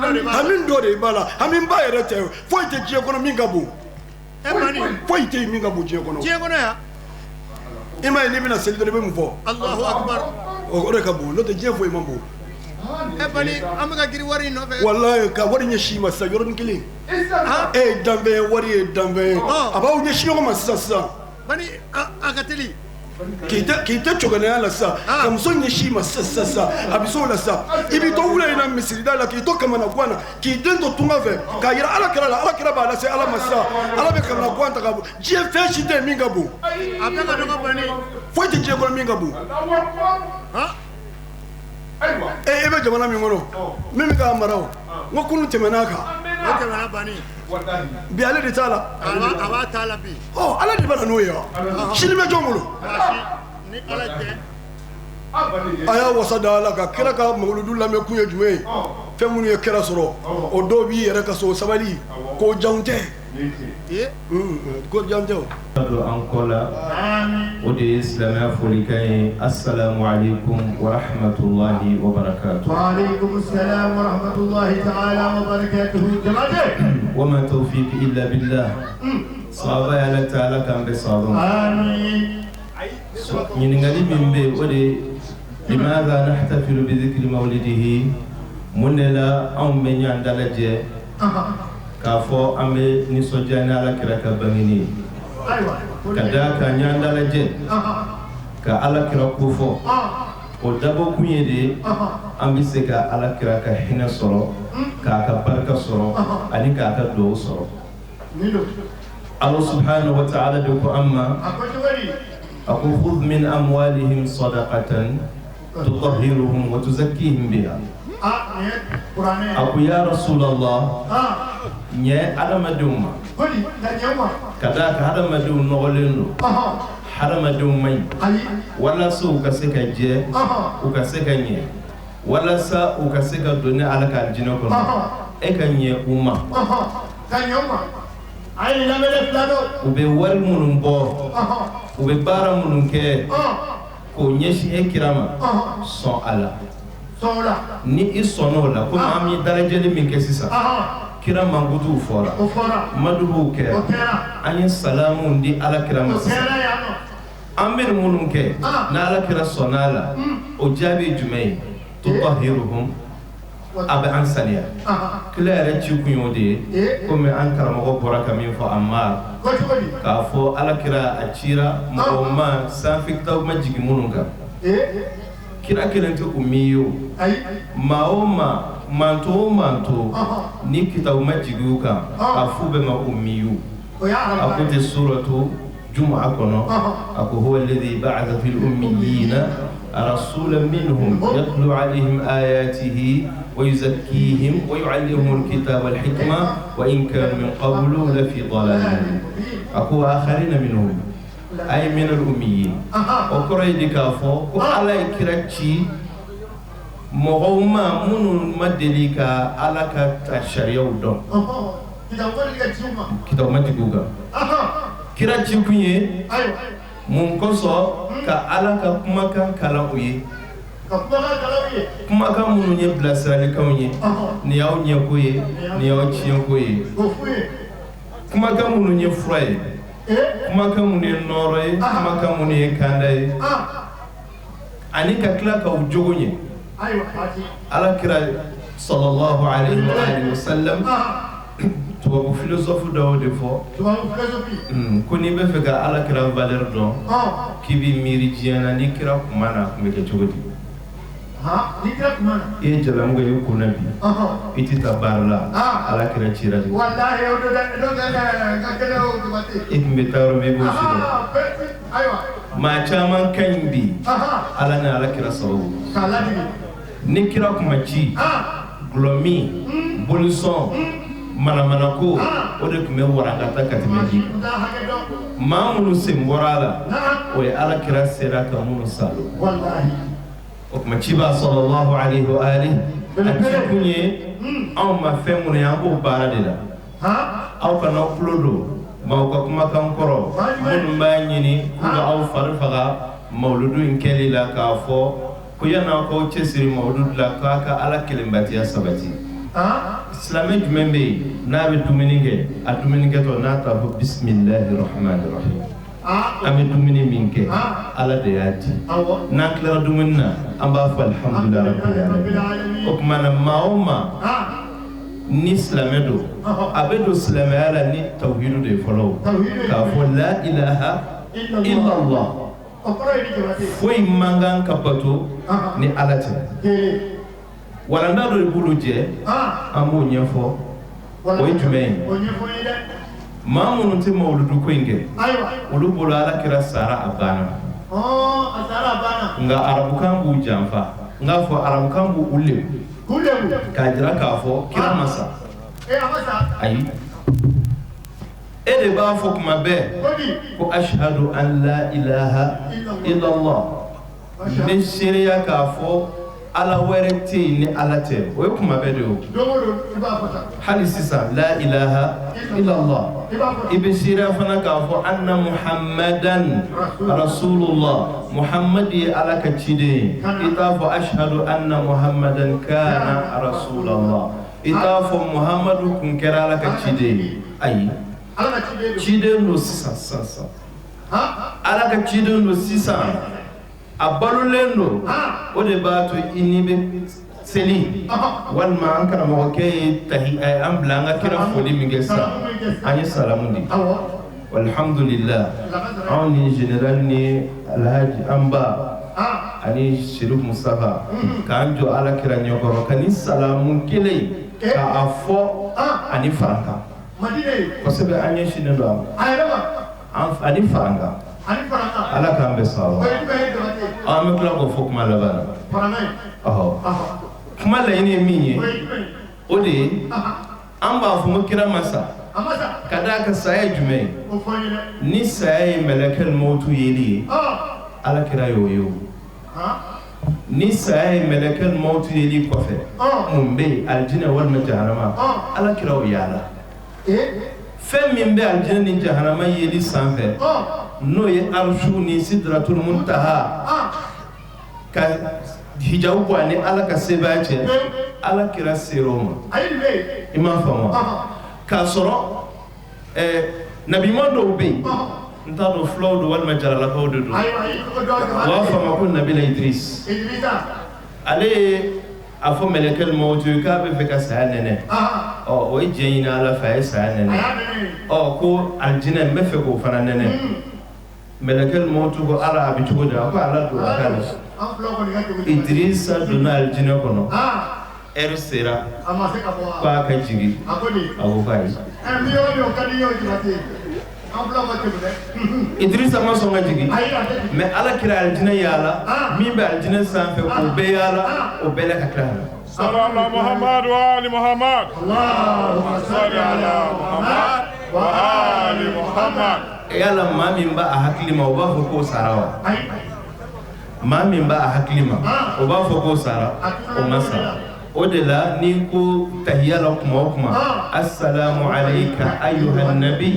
dɔ de b'a la hami ba yɛrɛ tɛ foyi tɛ diɲɛ kɔnɔ min ka bon foyi tɛ yen min ka bon diɲɛ kɔnɔ diɲɛ kɔnɔ yan i m'a ye n'i bɛna seli dɔrɔn i bɛ mun fɔ Alahu akibaru o de ka bon n'o tɛ diɲɛ foyi man bon bani an bɛ ka girin wari in nɔfɛ walayi ka wari ɲɛsin i ma sisan yɔrɔnin kelen e ye danfɛn ye wari ye danfɛn ye a b'aw ɲɛsin ɲɔgɔn ma sisan sisan bani a ka teli k'i tɛ cɛganaya la sisan ka muso ɲɛsin i ma sisan sisan a bɛ s'o la sisan i b'i to wula in na misirida la k'i to kamanagan na k'i den to tunga fɛ k'a yira Ala kira la Ala kira b'a lase Ala ma sisan Ala bɛ kamanagan ta ka bɔ diɲɛ fɛn si tɛ yen min ka bon a bɛɛ ka dɔgɔ bani foyi tɛ diɲɛ kɔnɔ min ka bon e bɛ jamana min kɔnɔ min bɛ k'a mara o n ko kunun tɛmɛna a kan o tɛmɛna bani bi ale de t'a la a b'a t'a la bi Ala de bɛ na n'o ye wa sini bɛ jɔn bolo ni Ala tɛ a y'a wasa da Ala kan kira ka mawuludu lamɛn kun ye jumɛn ye fɛn minnu ye kira sɔrɔ o dɔw b'i yɛrɛ ka so sabali ko janw tɛ ko jan tɛ o don an kɔ la o de ye silamɛya folikan ye assalamu alaikum wa rahmatullahi wa barakatuh wa alaikum assalam wa rahmatullahi ta'ala wa barakatuh jamaate wa ma tawfiq illa billah sahaba ya Ala ta'ala k'an bɛ sahaba amin ɲininkali min bɛ yen o de limadha nahtafilu bi dhikri mawlidihi mun de la anw bɛ ɲɔgɔn dalajɛ k'a fɔ an bɛ nisɔndiya ni Ala kira ka bangeni ye ka d'a kan ɲɔgɔn dalajɛ ka Ala kira ko fɔ o dabɔkun ye de an bɛ se ka Ala kira ka hinɛ sɔrɔ k'a ka barika sɔrɔ ani k'a ka duwawu sɔrɔ Ala subhanahu wa ta'ala de ko an ma a ko khudh min amwalihim sadaqatan tutahhiruhum wa tuzakkihim biha a ko ya Rasulallah ɲɛ adamadenw ma ka d'a kan hadamadenw nɔgɔlen don hadamadenw man ɲi walasa u ka se ka jɛ u ka se ka ɲɛ walasa u ka se ka don ni Ala ka alijinɛ kɔnɔ e ka ɲɛ u ma u bɛ wari minnu bɔ u bɛ baara minnu kɛ k'o ɲɛsin e kira ma sɔn a la ni i sɔnn'o la komi an ye dalajɛli min kɛ sisan kira mankutuw fɔra madubuw kɛra an ye salamuw di Ala kira ma sisan an bɛ nin minnu kɛ n'Ala kira sɔnna a la o jaabi ye jumɛn ye tutahhiruhum a bɛ an saniya kira yɛrɛ ci kun y'o de ye komi an karamɔgɔ bɔra ka min fɔ Ammar k'a fɔ Ala kira a cira mɔgɔw ma sanfɛ kitabu ma jigin minnu kan kira kelen tɛ ummi ye o maa o maa manto o manto ni kitabu ma jigin u kan a f'u bɛɛ ma ummiyu a ko tɛ suratu jumu'a kɔnɔ a ko huwa alladhi ba'atha fil ummiyina rasulan minhum yatlu alayhim ayatihi wa yuzakkihim wa yu'allimuhum alkitaba wal hikma wa in kanu min qablu lafi dalalin mubin a ko wa akharina minhum ay min al-ummiyin o kɔrɔ ye de k'a fɔ ko Ala ye kira ci mɔgɔw ma minnu ma deli ka Ala ka sariyaw dɔn kitabu ma jigin u kan kira ci kun ye mun kosɔn ka Ala ka kumakan kalan u ye kumakan minnu ye bilasiralikanw ye nin y'aw ɲɛko ye nin y'aw tiɲɛko ye kumakan minnu ye fura ye kumakan minnu ye nɔɔrɔ ye kumakan minnu ye kanda ye ani ka tila k'aw jogo ɲɛ Ala kira sallallahu alaihi wa sallam Tubabu philosophe dɔw de fɔ ko n'i bɛ fɛ ka ala kira valeur dɔn, k'i b'i miiri diɲɛ na, ni kira kuma na a tun bɛ kɛ cogo di? I ye jalamugu ye i kun na bi, i tɛ taa baara la, ala kira cira de. I tun bɛ taa yɔrɔ min i b'o si dɔn. Maa caman ka ɲi bi ala ni ala kira sababu. Ni kira kun ma ci, gulɔmin, bolisɔn, manamanako, o de tun bɛ warankata ka tɛmɛ bi. Maa minnu sen bɔra a la, o ye ala kira sera ka minnu salo. O tuma ciba sallallahu alaihi wa alihi, a ci kun ye anw ma fɛn minnu ye, an b'o baara de la. Aw kana aw tulo don maaw ka kumakan kɔrɔ minnu b'a ɲini k'u ka aw fari faga mawuludu in kɛli la, k'a fɔ ko yan'aw k'aw cɛsiri mawuludu la k'a ka ala kelenbatiya sabati. Silamɛ jumɛn bɛ yen n'a bɛ dumuni kɛ, a dumunikɛtɔ n'a t'a fɔ bisimilahi rahmani rahim? An bɛ dumuni min kɛ, ala de y'a di. N'an tilara dumuni na, an b'a fɔ alihamudulilayi rabbil alamin. O tuma na, maa o maa ni silamɛ don, a bɛ don silamɛya la ni tawhidu de ye fɔlɔ, k'a fɔ la ilaha illallah, foyi man kan ka bato ni ala tɛ. Walanda dɔ de b'olu jɛ, an b'o ɲɛfɔ. O ye jumɛn ye? Maa minnu tɛ mawuludu ko in kɛ, olu bolo ala kira sara a banna. Nka arabukan b'u janfa, n k'a fɔ arabukan b'u lebu k'a jira k'a fɔ kira ma sa. Ayi, e de b'a fɔ kuma bɛɛ ko ashhadu an la ilaha illallah, n bɛ seereya k'a fɔ ala wɛrɛ tɛ yen ni ala tɛ. O ye kuma bɛɛ de ye o. Hali sisan la ilaha illallah, i bɛ seereya fana k'a fɔ anna muhammadan rasulullah, muhammad ye ala ka ciden ye. I t'a fɔ ashhadu anna muhammadan kana rasulallah, i t'a fɔ muhammadu kun kɛra ala ka ciden ye. Ayi, ciden don sisan sisan sisan, ala ka ciden don sisan, a balolen don. O de b'a to i ni bɛ seli, walima an karamɔgɔkɛ ye tahi an bila an ka kira foli min kɛ sisan, an ye salamu di. Alhamdulillah, anw ni général ni alhaji an ba ani Cherif Mustafa k'an jɔ ala kira ɲɛkɔrɔ ka ni salamu kelen k'a fɔ ani farankan kosɛbɛ, an ɲɛsinnen don a ma ani farankan. Ala k'an bɛ sababu. An bɛ tila k'o fɔ kuma laban na. Ɔhɔ, kuma laɲini ye min ye, o de ye an b'a fɔ ko kira ma sa. Ka d'a kan saya ye jumɛn ye? Ni saya ye mɛlɛkɛl mawutu yeli ye, ala kira y'o ye o. Ni saya ye mɛlɛkɛl mawutu yeli kɔfɛ, mun bɛ yen? Alijinɛ walima jahanama, ala kira o yaala. Fɛn min bɛ alijinɛ ni jahanama yeli sanfɛ, n'o ye arusu ni sidratul muntaha ka hijabu bɔ ani ala ka sebaaya cɛ, ala kira ser'o ma. I m'a faamu wa? K'a sɔrɔ nabiɲuman dɔw bɛ yen, n t'a dɔn fulaw don walima jaralakaw de don, u b'a fɔ a ma ko nabila Idris. Ale ye a fɔ mɛlɛkɛl mawutu ye k'a bɛ fɛ ka saya nɛnɛ. Ɔ, o ye diɲɛ ɲini ala fɛ, a ye saya nɛnɛ. Ɔ, ko alijinɛ n bɛ fɛ k'o fana nɛnɛ. Mɛlɛkɛl mawutu ko ala a bɛ cogo di? A ko ala don a k'ale. Idrisa donna alijinɛ kɔnɔ, ɛri sera k'a ka jigin, a ko k'ayi. Idrisa ma sɔn ka jigin, mais ala kira alijinɛ yaala, min bɛ alijinɛ sanfɛ k'o bɛɛ yaala, o bɛɛ la ka tila ka na. Sallallahu Muhammad wa ali Muhammad. Allahumma salli ala Muhammad wa ali Muhammad. Yala maa min b'a a hakili ma, o b'a fɔ k'o sara wa? Maa min b'a a hakili ma, o b'a fɔ k'o sara, o ma sa. O de la n'i ko tahiya la kuma o kuma, assalamu alayka ayyuhan nabi,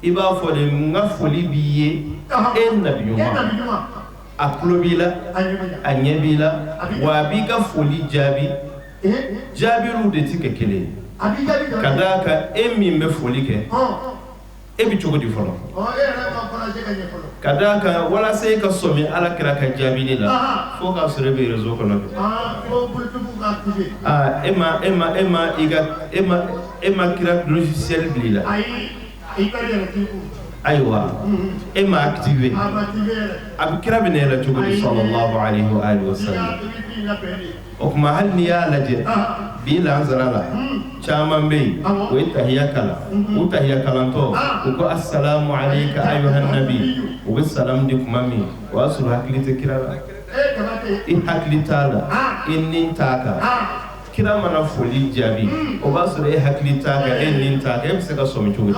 i b'a fɔ de n ka foli b'i ye e nabi ɲuman. A tulo b'i la, a ɲɛ b'i la, wa a b'i ka foli jaabi. Jaabiliw de ti kɛ kelen ye, ka d'a kan e min bɛ foli kɛ, E bɛ cogo di fɔlɔ? Ka d'a kan walasa e ka sɔmi Ala kira ka jaabili la, fo k'a sɔrɔ e bɛ réseau kɔnɔ. Aa, e ma e ma e ma i ka e ma e ma kira logiciel bila i la. Ayiwa, e ma activé. A bɛ kira bɛ na e la cogo di? Sallallahu alayhi wa alihi wa sallam. O tuma, hali n'i y'a lajɛ bi lansara la, caman bɛ yen, o ye tahiya kalan. U tahiya kalantɔ, u ko: "Assalamu alayka ayyuhan nabi." U bɛ salam di tuma min, o y'a sɔrɔ hakili tɛ kira la. I hakili t'a la, i ni t'a kan. Kira mana foli jaabi, o b'a sɔrɔ e hakili t'a kan, e ni t'a kan. E bɛ se ka sɔmi cogo di?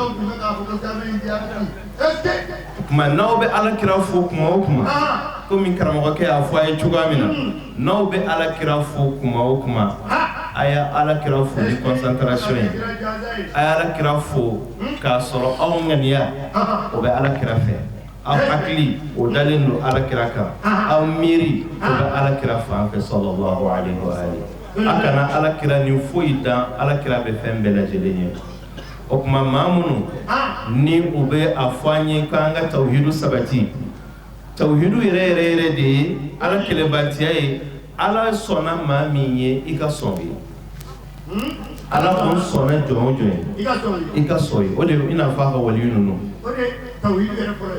Tuma n'aw bɛ Ala kira fo kuma o kuma, komi karamɔgɔkɛ y'a fɔ a ye cogoya min na, n'aw bɛ Ala kira fo kuma o kuma, a ye Ala kira fo ni concentration ye. A ye Ala kira fo k'a sɔrɔ aw ŋaniya o bɛ Ala kira fɛ, aw hakili o dalen don Ala kira kan, aw miiri o bɛ Ala kira fan fɛ, sallallahu alayhi wa alihi. A kana Ala kira ni foyi dan. Ala kira bɛ fɛn bɛɛ lajɛlen ye. O tuma, maa minnu ni u bɛ a fɔ an ye k'an ka tawhidu sabati, tawhidu yɛrɛ yɛrɛ yɛrɛ de ye Ala kɛlɛbatiya ye. Ala sɔnna maa min ye, i ka sɔn ye. Ala ko sɔnna jɔn o jɔn ye, i ka sɔn ye. O de i n'a fɔ a ka waliyu ninnu, o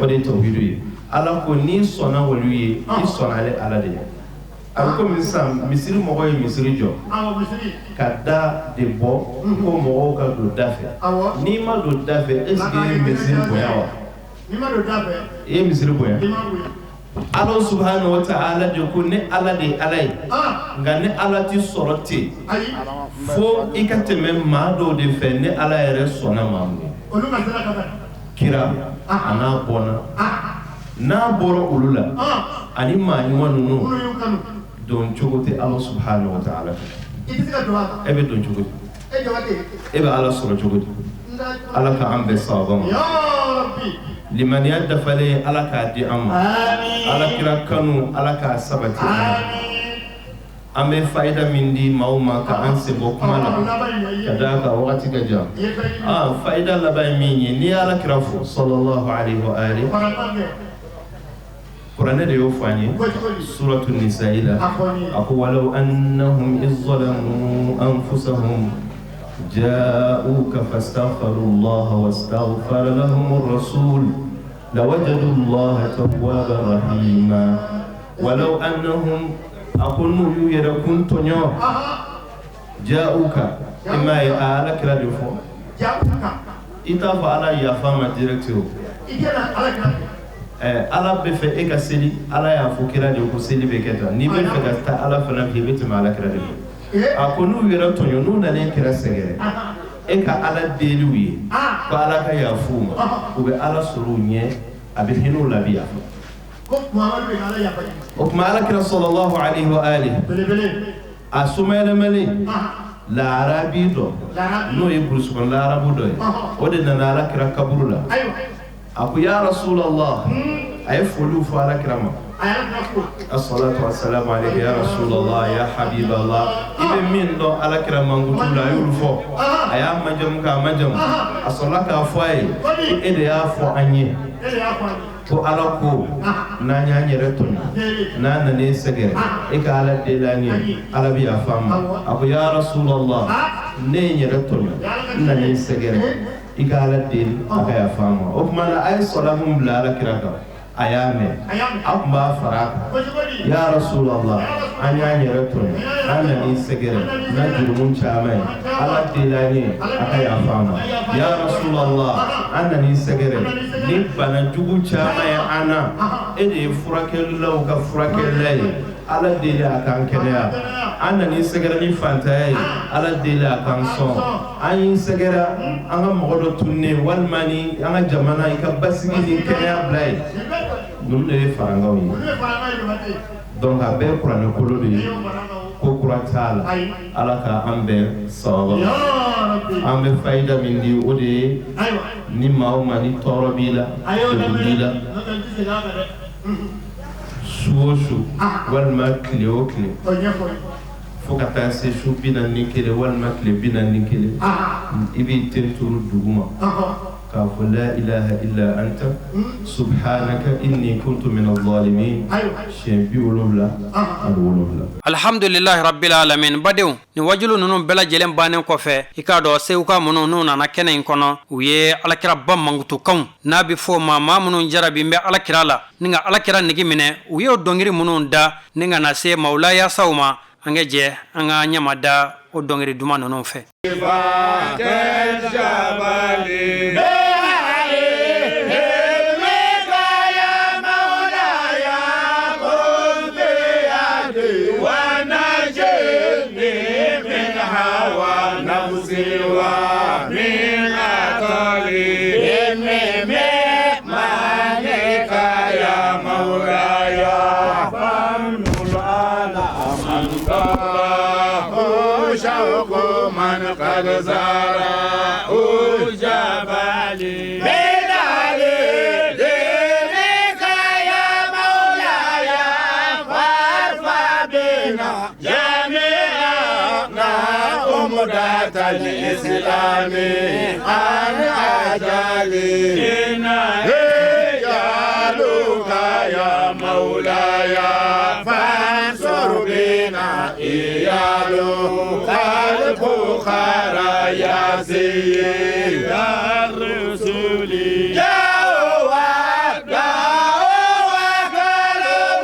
de ye tawhidu ye. Ala ko n'i sɔnna waliyu ye, i sɔnna ale Ala de ye. A bɛ komi sisan misiri mɔgɔ ye misiri jɔ ka da de bɔ ko mɔgɔw ka don da fɛ. N'i ma don da fɛ, est ce que i ye misiri bonya wa? I ye misiri bonya? Ala subhanahu wa ta'ala de ko ne Ala de ye Ala ye, nka ne Ala ti sɔrɔ ten fo i ka tɛmɛ maa dɔw de fɛ. Ne Ala yɛrɛ sɔnna maa mun ye, kira a n'a bɔnna, n'a bɔra olu la ani maa ɲuman ninnu, don cogo tɛ Ala subhanahu wa ta'ala fɛ. E bɛ don cogo di? E bɛ Ala sɔrɔ cogo di? Ala ka an bɛn sababa ma. Limaniya dafalen, Ala k'a di an ma. Ala kira kanu, Ala k'a sabati an ma. An bɛ fayida min di maaw ma ka an sen bɔ kuma la, ka d'a kan wagati ka jan. Ah, fayida laban ye min ye, n'i ye Ala kira fo, sallallahu alayhi wa alihi, kuranɛ de y'o fɔ an ye suratu nisa'i la. A ko: walaw annahum iz zalamu anfusahum ja'uka fastaghfaru Allah wastaghfara lahum ar-rasul lawajadu Allah tawwaban rahima. Walaw annahum, a ko n'u y'u yɛrɛ kun tɔɲɔ, ja'uka, i m'a ye, a Ala kira de fɔ. I t'a fɔ Ala yafa ma direct. O Ala bɛ fɛ e ka seli, Ala y'a fɔ kira de ko seli bɛ kɛ tan. N'i bɛ fɛ ka taa Ala fana fɛ, i bɛ tɛmɛ Ala kira de fɛ. A ko n'u yɛrɛ tɔɲɔ, n'u nana kira sɛgɛrɛ, e ka Ala deli u ye ko Ala ka yafa u ma, u bɛ Ala sɔrɔ u ɲɛ, a bɛ hinɛ u la, a bɛ yafa. O tuma, Ala kira sallallahu alayhi wa alihi, a somayɛlɛmalen laarabi dɔ, n'o ye burusi kɔnɔ laarabu dɔ ye, o de nana Ala kira kaburu la. A ko: ya Rasulallah. A ye foliw fɔ Ala kira ma: assalatu wassalamu alayka ya Rasulallah, ya Habiballah. I bɛ min dɔn Ala kira mankutu la, a y'olu fɔ. A y'a majamu k'a majamu. A sɔrɔla k'a fɔ a ye ko e de y'a fɔ an ye ko Ala ko n'an y'an yɛrɛ tɔɲɔ, n'an nana e sɛgɛrɛ, e ka Ala deli an ye, Ala bɛ yafa an ma. A ko: ya Rasulallah, ne ye n yɛrɛ tɔɲɔ, n nana e sɛgɛrɛ, i ka Ala deli a ka yafa an ma. O tuma na, a ye sɔlamu bila Ala kira kan, a y'a mɛn. A tun b'a fara a kan: ya Rasulallah, an y'an yɛrɛ tɔɲɔ, an nana i sɛgɛrɛ n'a jurumu caman ye, Ala deli an ye a ka yafa an ma. Ya Rasulallah, an nana i sɛgɛrɛ ni bana jugu caman ye an na, e de ye furakɛlilaw ka furakɛlila ye, Ala deli a k'an kɛnɛya. An nana i sɛgɛrɛ ni fantanya ye, Ala deli a k'an sɔn. An y'i sɛgɛrɛ an ka mɔgɔ dɔ tununnen, walima ni an ka jamana, i ka basigi ni kɛnɛya bila ye. Ninnu de ye farankanw ye. Donc a bɛɛ ye kuranɛ kolo de ye, ko kura t'a la. Ala ka an bɛn sababa ma. An bɛ fayida min di, o de ye ni maa o maa ni tɔɔrɔ b'i la, degun b'i la, su o su walima tile o tile, fo ka taa se su 41 walima tile 41, i b'i ten turu duguma. K'a fɔ la ilaha illa anta subhanaka inni kuntu min adh-dhalimin siɲɛ 77. Alhamdulilahi rabbil alamin. Badenw, nin wajulu ninnu bɛɛ lajɛlen bannen kɔfɛ, i k'a dɔn seguka minnu n'u nana kɛnɛ in kɔnɔ, u ye alakiraba mankutukanw n'a bɛ fɔ o ma maa minnu jarabi bɛ alakira la ni ka alakira nege minɛ, u y'o dɔnkili minnu da ni ka na se mawulaya saw ma. An ka jɛ an ka ɲama da o dɔnkili duman ninnu fɛ. قد زارا الجبل بدال دينك يا مولاي فارفع بنا جميعنا أمدة الإسلام عن أجلنا إيالك يا مولاي فانصر بنا إيالك الفخرا يا سيد الرسول جاءوا دعوا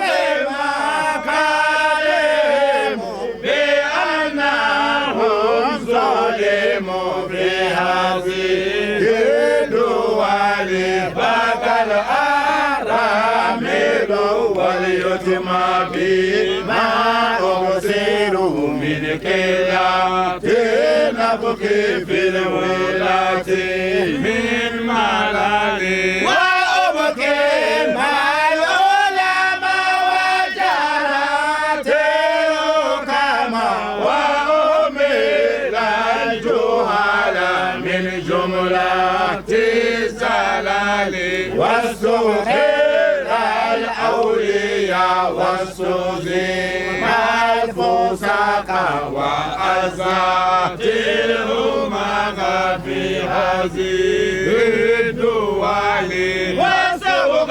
بما كلموا بأنهم ظلموا في هذه الدول بكى الأرامل واليتم بما أرسلوا من كلا نبكي في الولاة من ملل وأبكي مع العلماء وجرات الحكماء وأمير الجهال من جملة الزلال والسخير الأولياء والسوزي مع الفساق وأزات الأمم في هذه الدول وسوق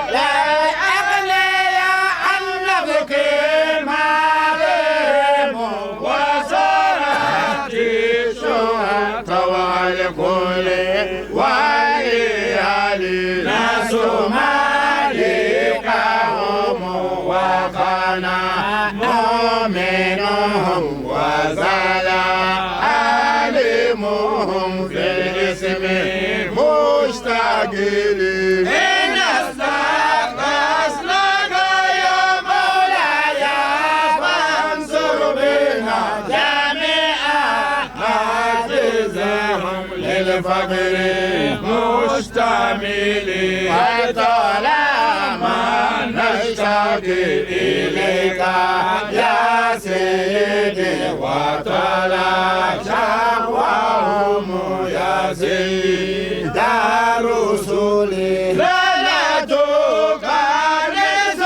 الأغنياء أن نبكي معهم وصارت الشهرة والكل والعلي ناس مالكهم وقنا مؤمنهم وزال عالمهم في الاسم مشتغلين. إن أسلك يا مولاي فانصر بنا جميعا عزيزهم للفقر مشتملين وطالما نشتكي إليك يا سيدي وطلع شكواهم يا سيد رسولي لا تكرس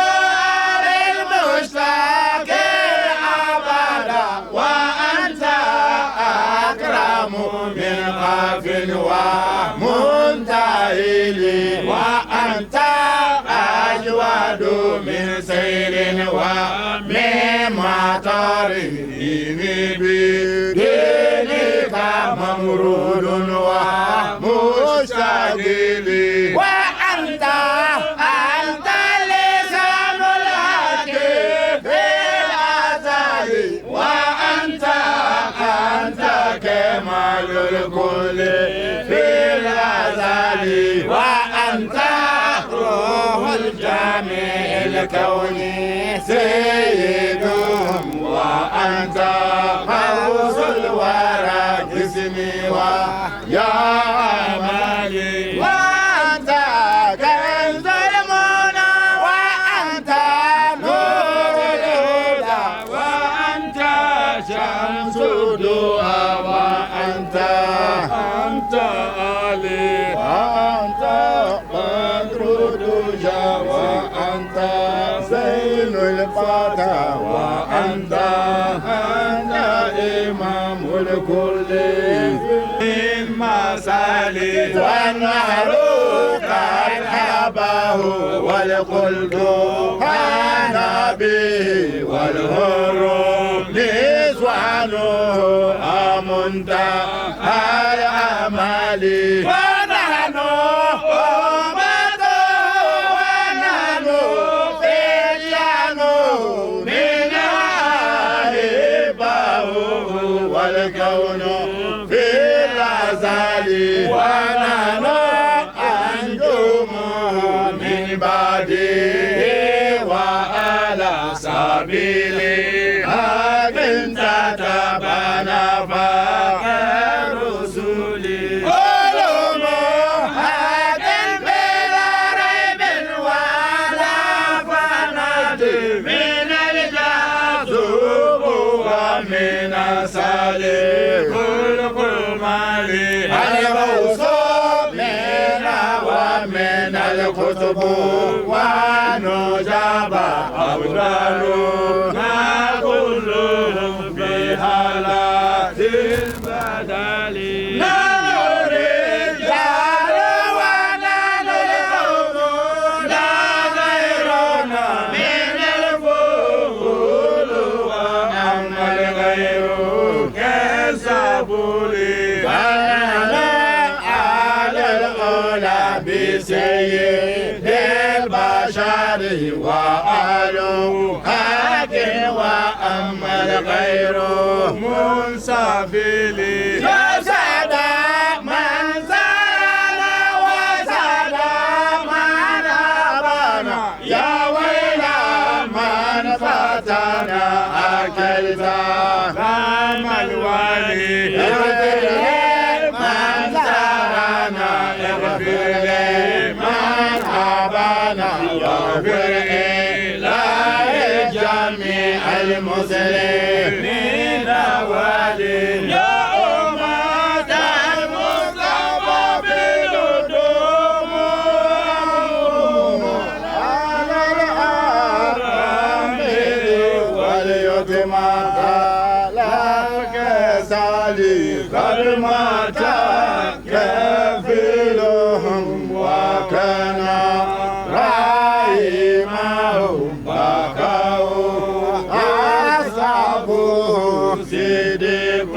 المشتاق أبدا وأنت أكرم من قاف ومنتهل وأنت أجود من سير ومن مطر بدينك ممرود ومشتغل وأنت أنت لسان الحق في الأزل وأنت أنت كمال الكل في الأزل وأنت روح الجميع الكون سيدهم وأنت غوث الورى جسمي ويا أمالي وأنت كنز المنى وأنت نور الهدى وأنت شمس الضحى وأنت أنت علي وأنت بدر الدجى وأنت زين الفتى وأنت أنت إمام الكل من الأسالي والنهر قد حباه والقلد كان به والهر نسوانه منتهى الأمال ونحن أمته ونحن فتيان من أحبه والكون في الأزل ونحن أنجم من بعده وعلى سبيله أكن تتبنى فكرسل علوم حق بلا ريب ولا فناد من الجاذب ومن سالك القمال الغوث منا ومن الكتب ونجاب أبدالنا كلهم في حالات البدل نحن الرجال ونحن القوم لا غيرنا من الفضول وأما الغير كسبول فنحن على الأولى بسيد البشر وآل حق وأما الغير منسفل يا سادة من زارنا وسادة من أبانا يا ويل من فاتنا أكلت فم الوالي اغفر لمن زارنا اغفر لمن أبانا واغفر إلهي جميع المسلمين والي يا أمة المصطفى بالدموع على الأرامل واليتامى لا كسالي قد مات كفيلهم وكان رحمهم بكوا أصحابه صديق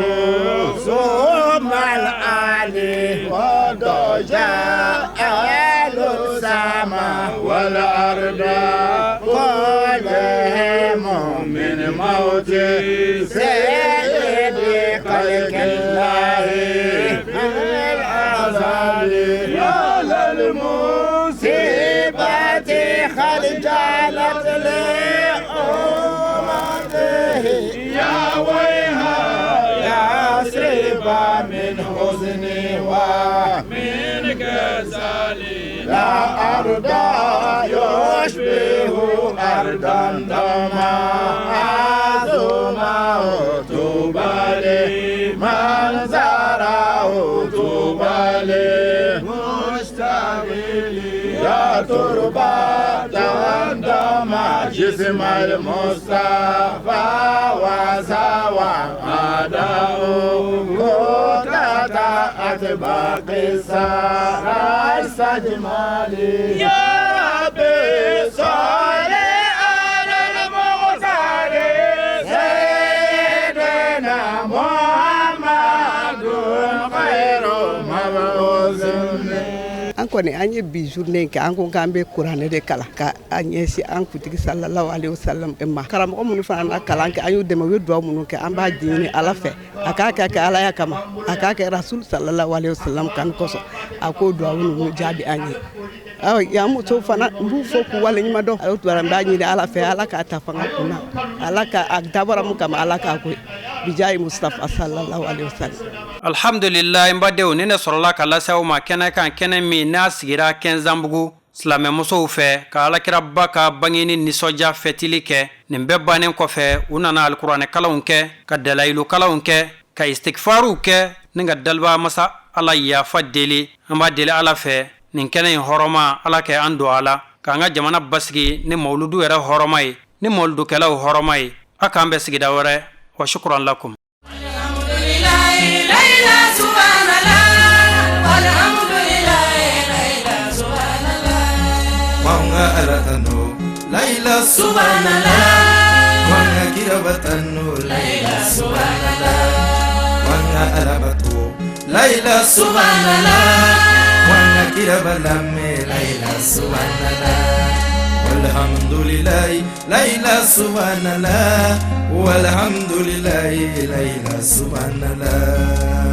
ثم العلي وضجاء أهل السماء والأرض كلهم من موت سيد خلق الله في الأزل يا للمصيبة خلجلت لأمته يا ويها يا سربا من حزني ومن كسلي لا أرض يشبه أرضا دما عظمه طوبى لمن زاره طوبى لمشتغل يا تربة دما جسم المصطفى وسوى أداؤه تتأت باقي السجمالي يا ربي صل على المختار سيدنا محمد خير مبعوث. An kɔni an ye bi journée kɛ, an ko k'an bɛ kuranɛ de kalan ka an ɲɛsin an kuntigi sallallahu alaihi wasallam ma. Karamɔgɔ minnu fana na kalan kɛ, an y'u dɛmɛ, u ye dugawu minnu kɛ, an b'a ɲini Ala fɛ a k'a kɛ Alaya kama, a k'a kɛ Rasul sallallahu alaihi wasallam kanu kosɔn, a k'o dugawu ninnu jaabi an ye. Awɔ, yan musow fana n b'u fo k'u waleɲuman dɔn. O tuma n b'a ɲini Ala fɛ, Ala k'a ta fanga kunna, Ala ka a dabɔra mun kama, Ala k'a ko bijayi Mustafa sallallahu alaihi wasallam. Alhamdulillah, n badenw, ni ne sɔrɔla ka lase aw ma kɛnɛ kan, kɛnɛ min n'a sigira Kɛnzanbugu silamɛmusow fɛ ka alakiraba ka bangeni nisɔndiya fɛtili kɛ. Nin bɛɛ bannen kɔfɛ, u nana alikuranɛkalanw kɛ, ka dalayilukalanw kɛ, ka istigfaruw kɛ ni ka daliba masa Ala yafa deli. An b'a deli Ala fɛ nin kɛnɛ in hɔrɔma, Ala kɛ an don a la k'an ka jamana basigi ni mawuludu yɛrɛ hɔrɔma ye, ni mawuludukɛlaw hɔrɔma ye. A k'an bɛn sigida wɛrɛ. Wa shukran lakum. Subhanallah. Wanga ala tanu Laila subhanallah Wanga kiraba tanu Laila subhanallah Wanga ala batu Laila subhanallah Wanga kiraba lamme Laila subhanallah Walhamdulillah Laila subhanallah Walhamdulillah Laila subhanallah.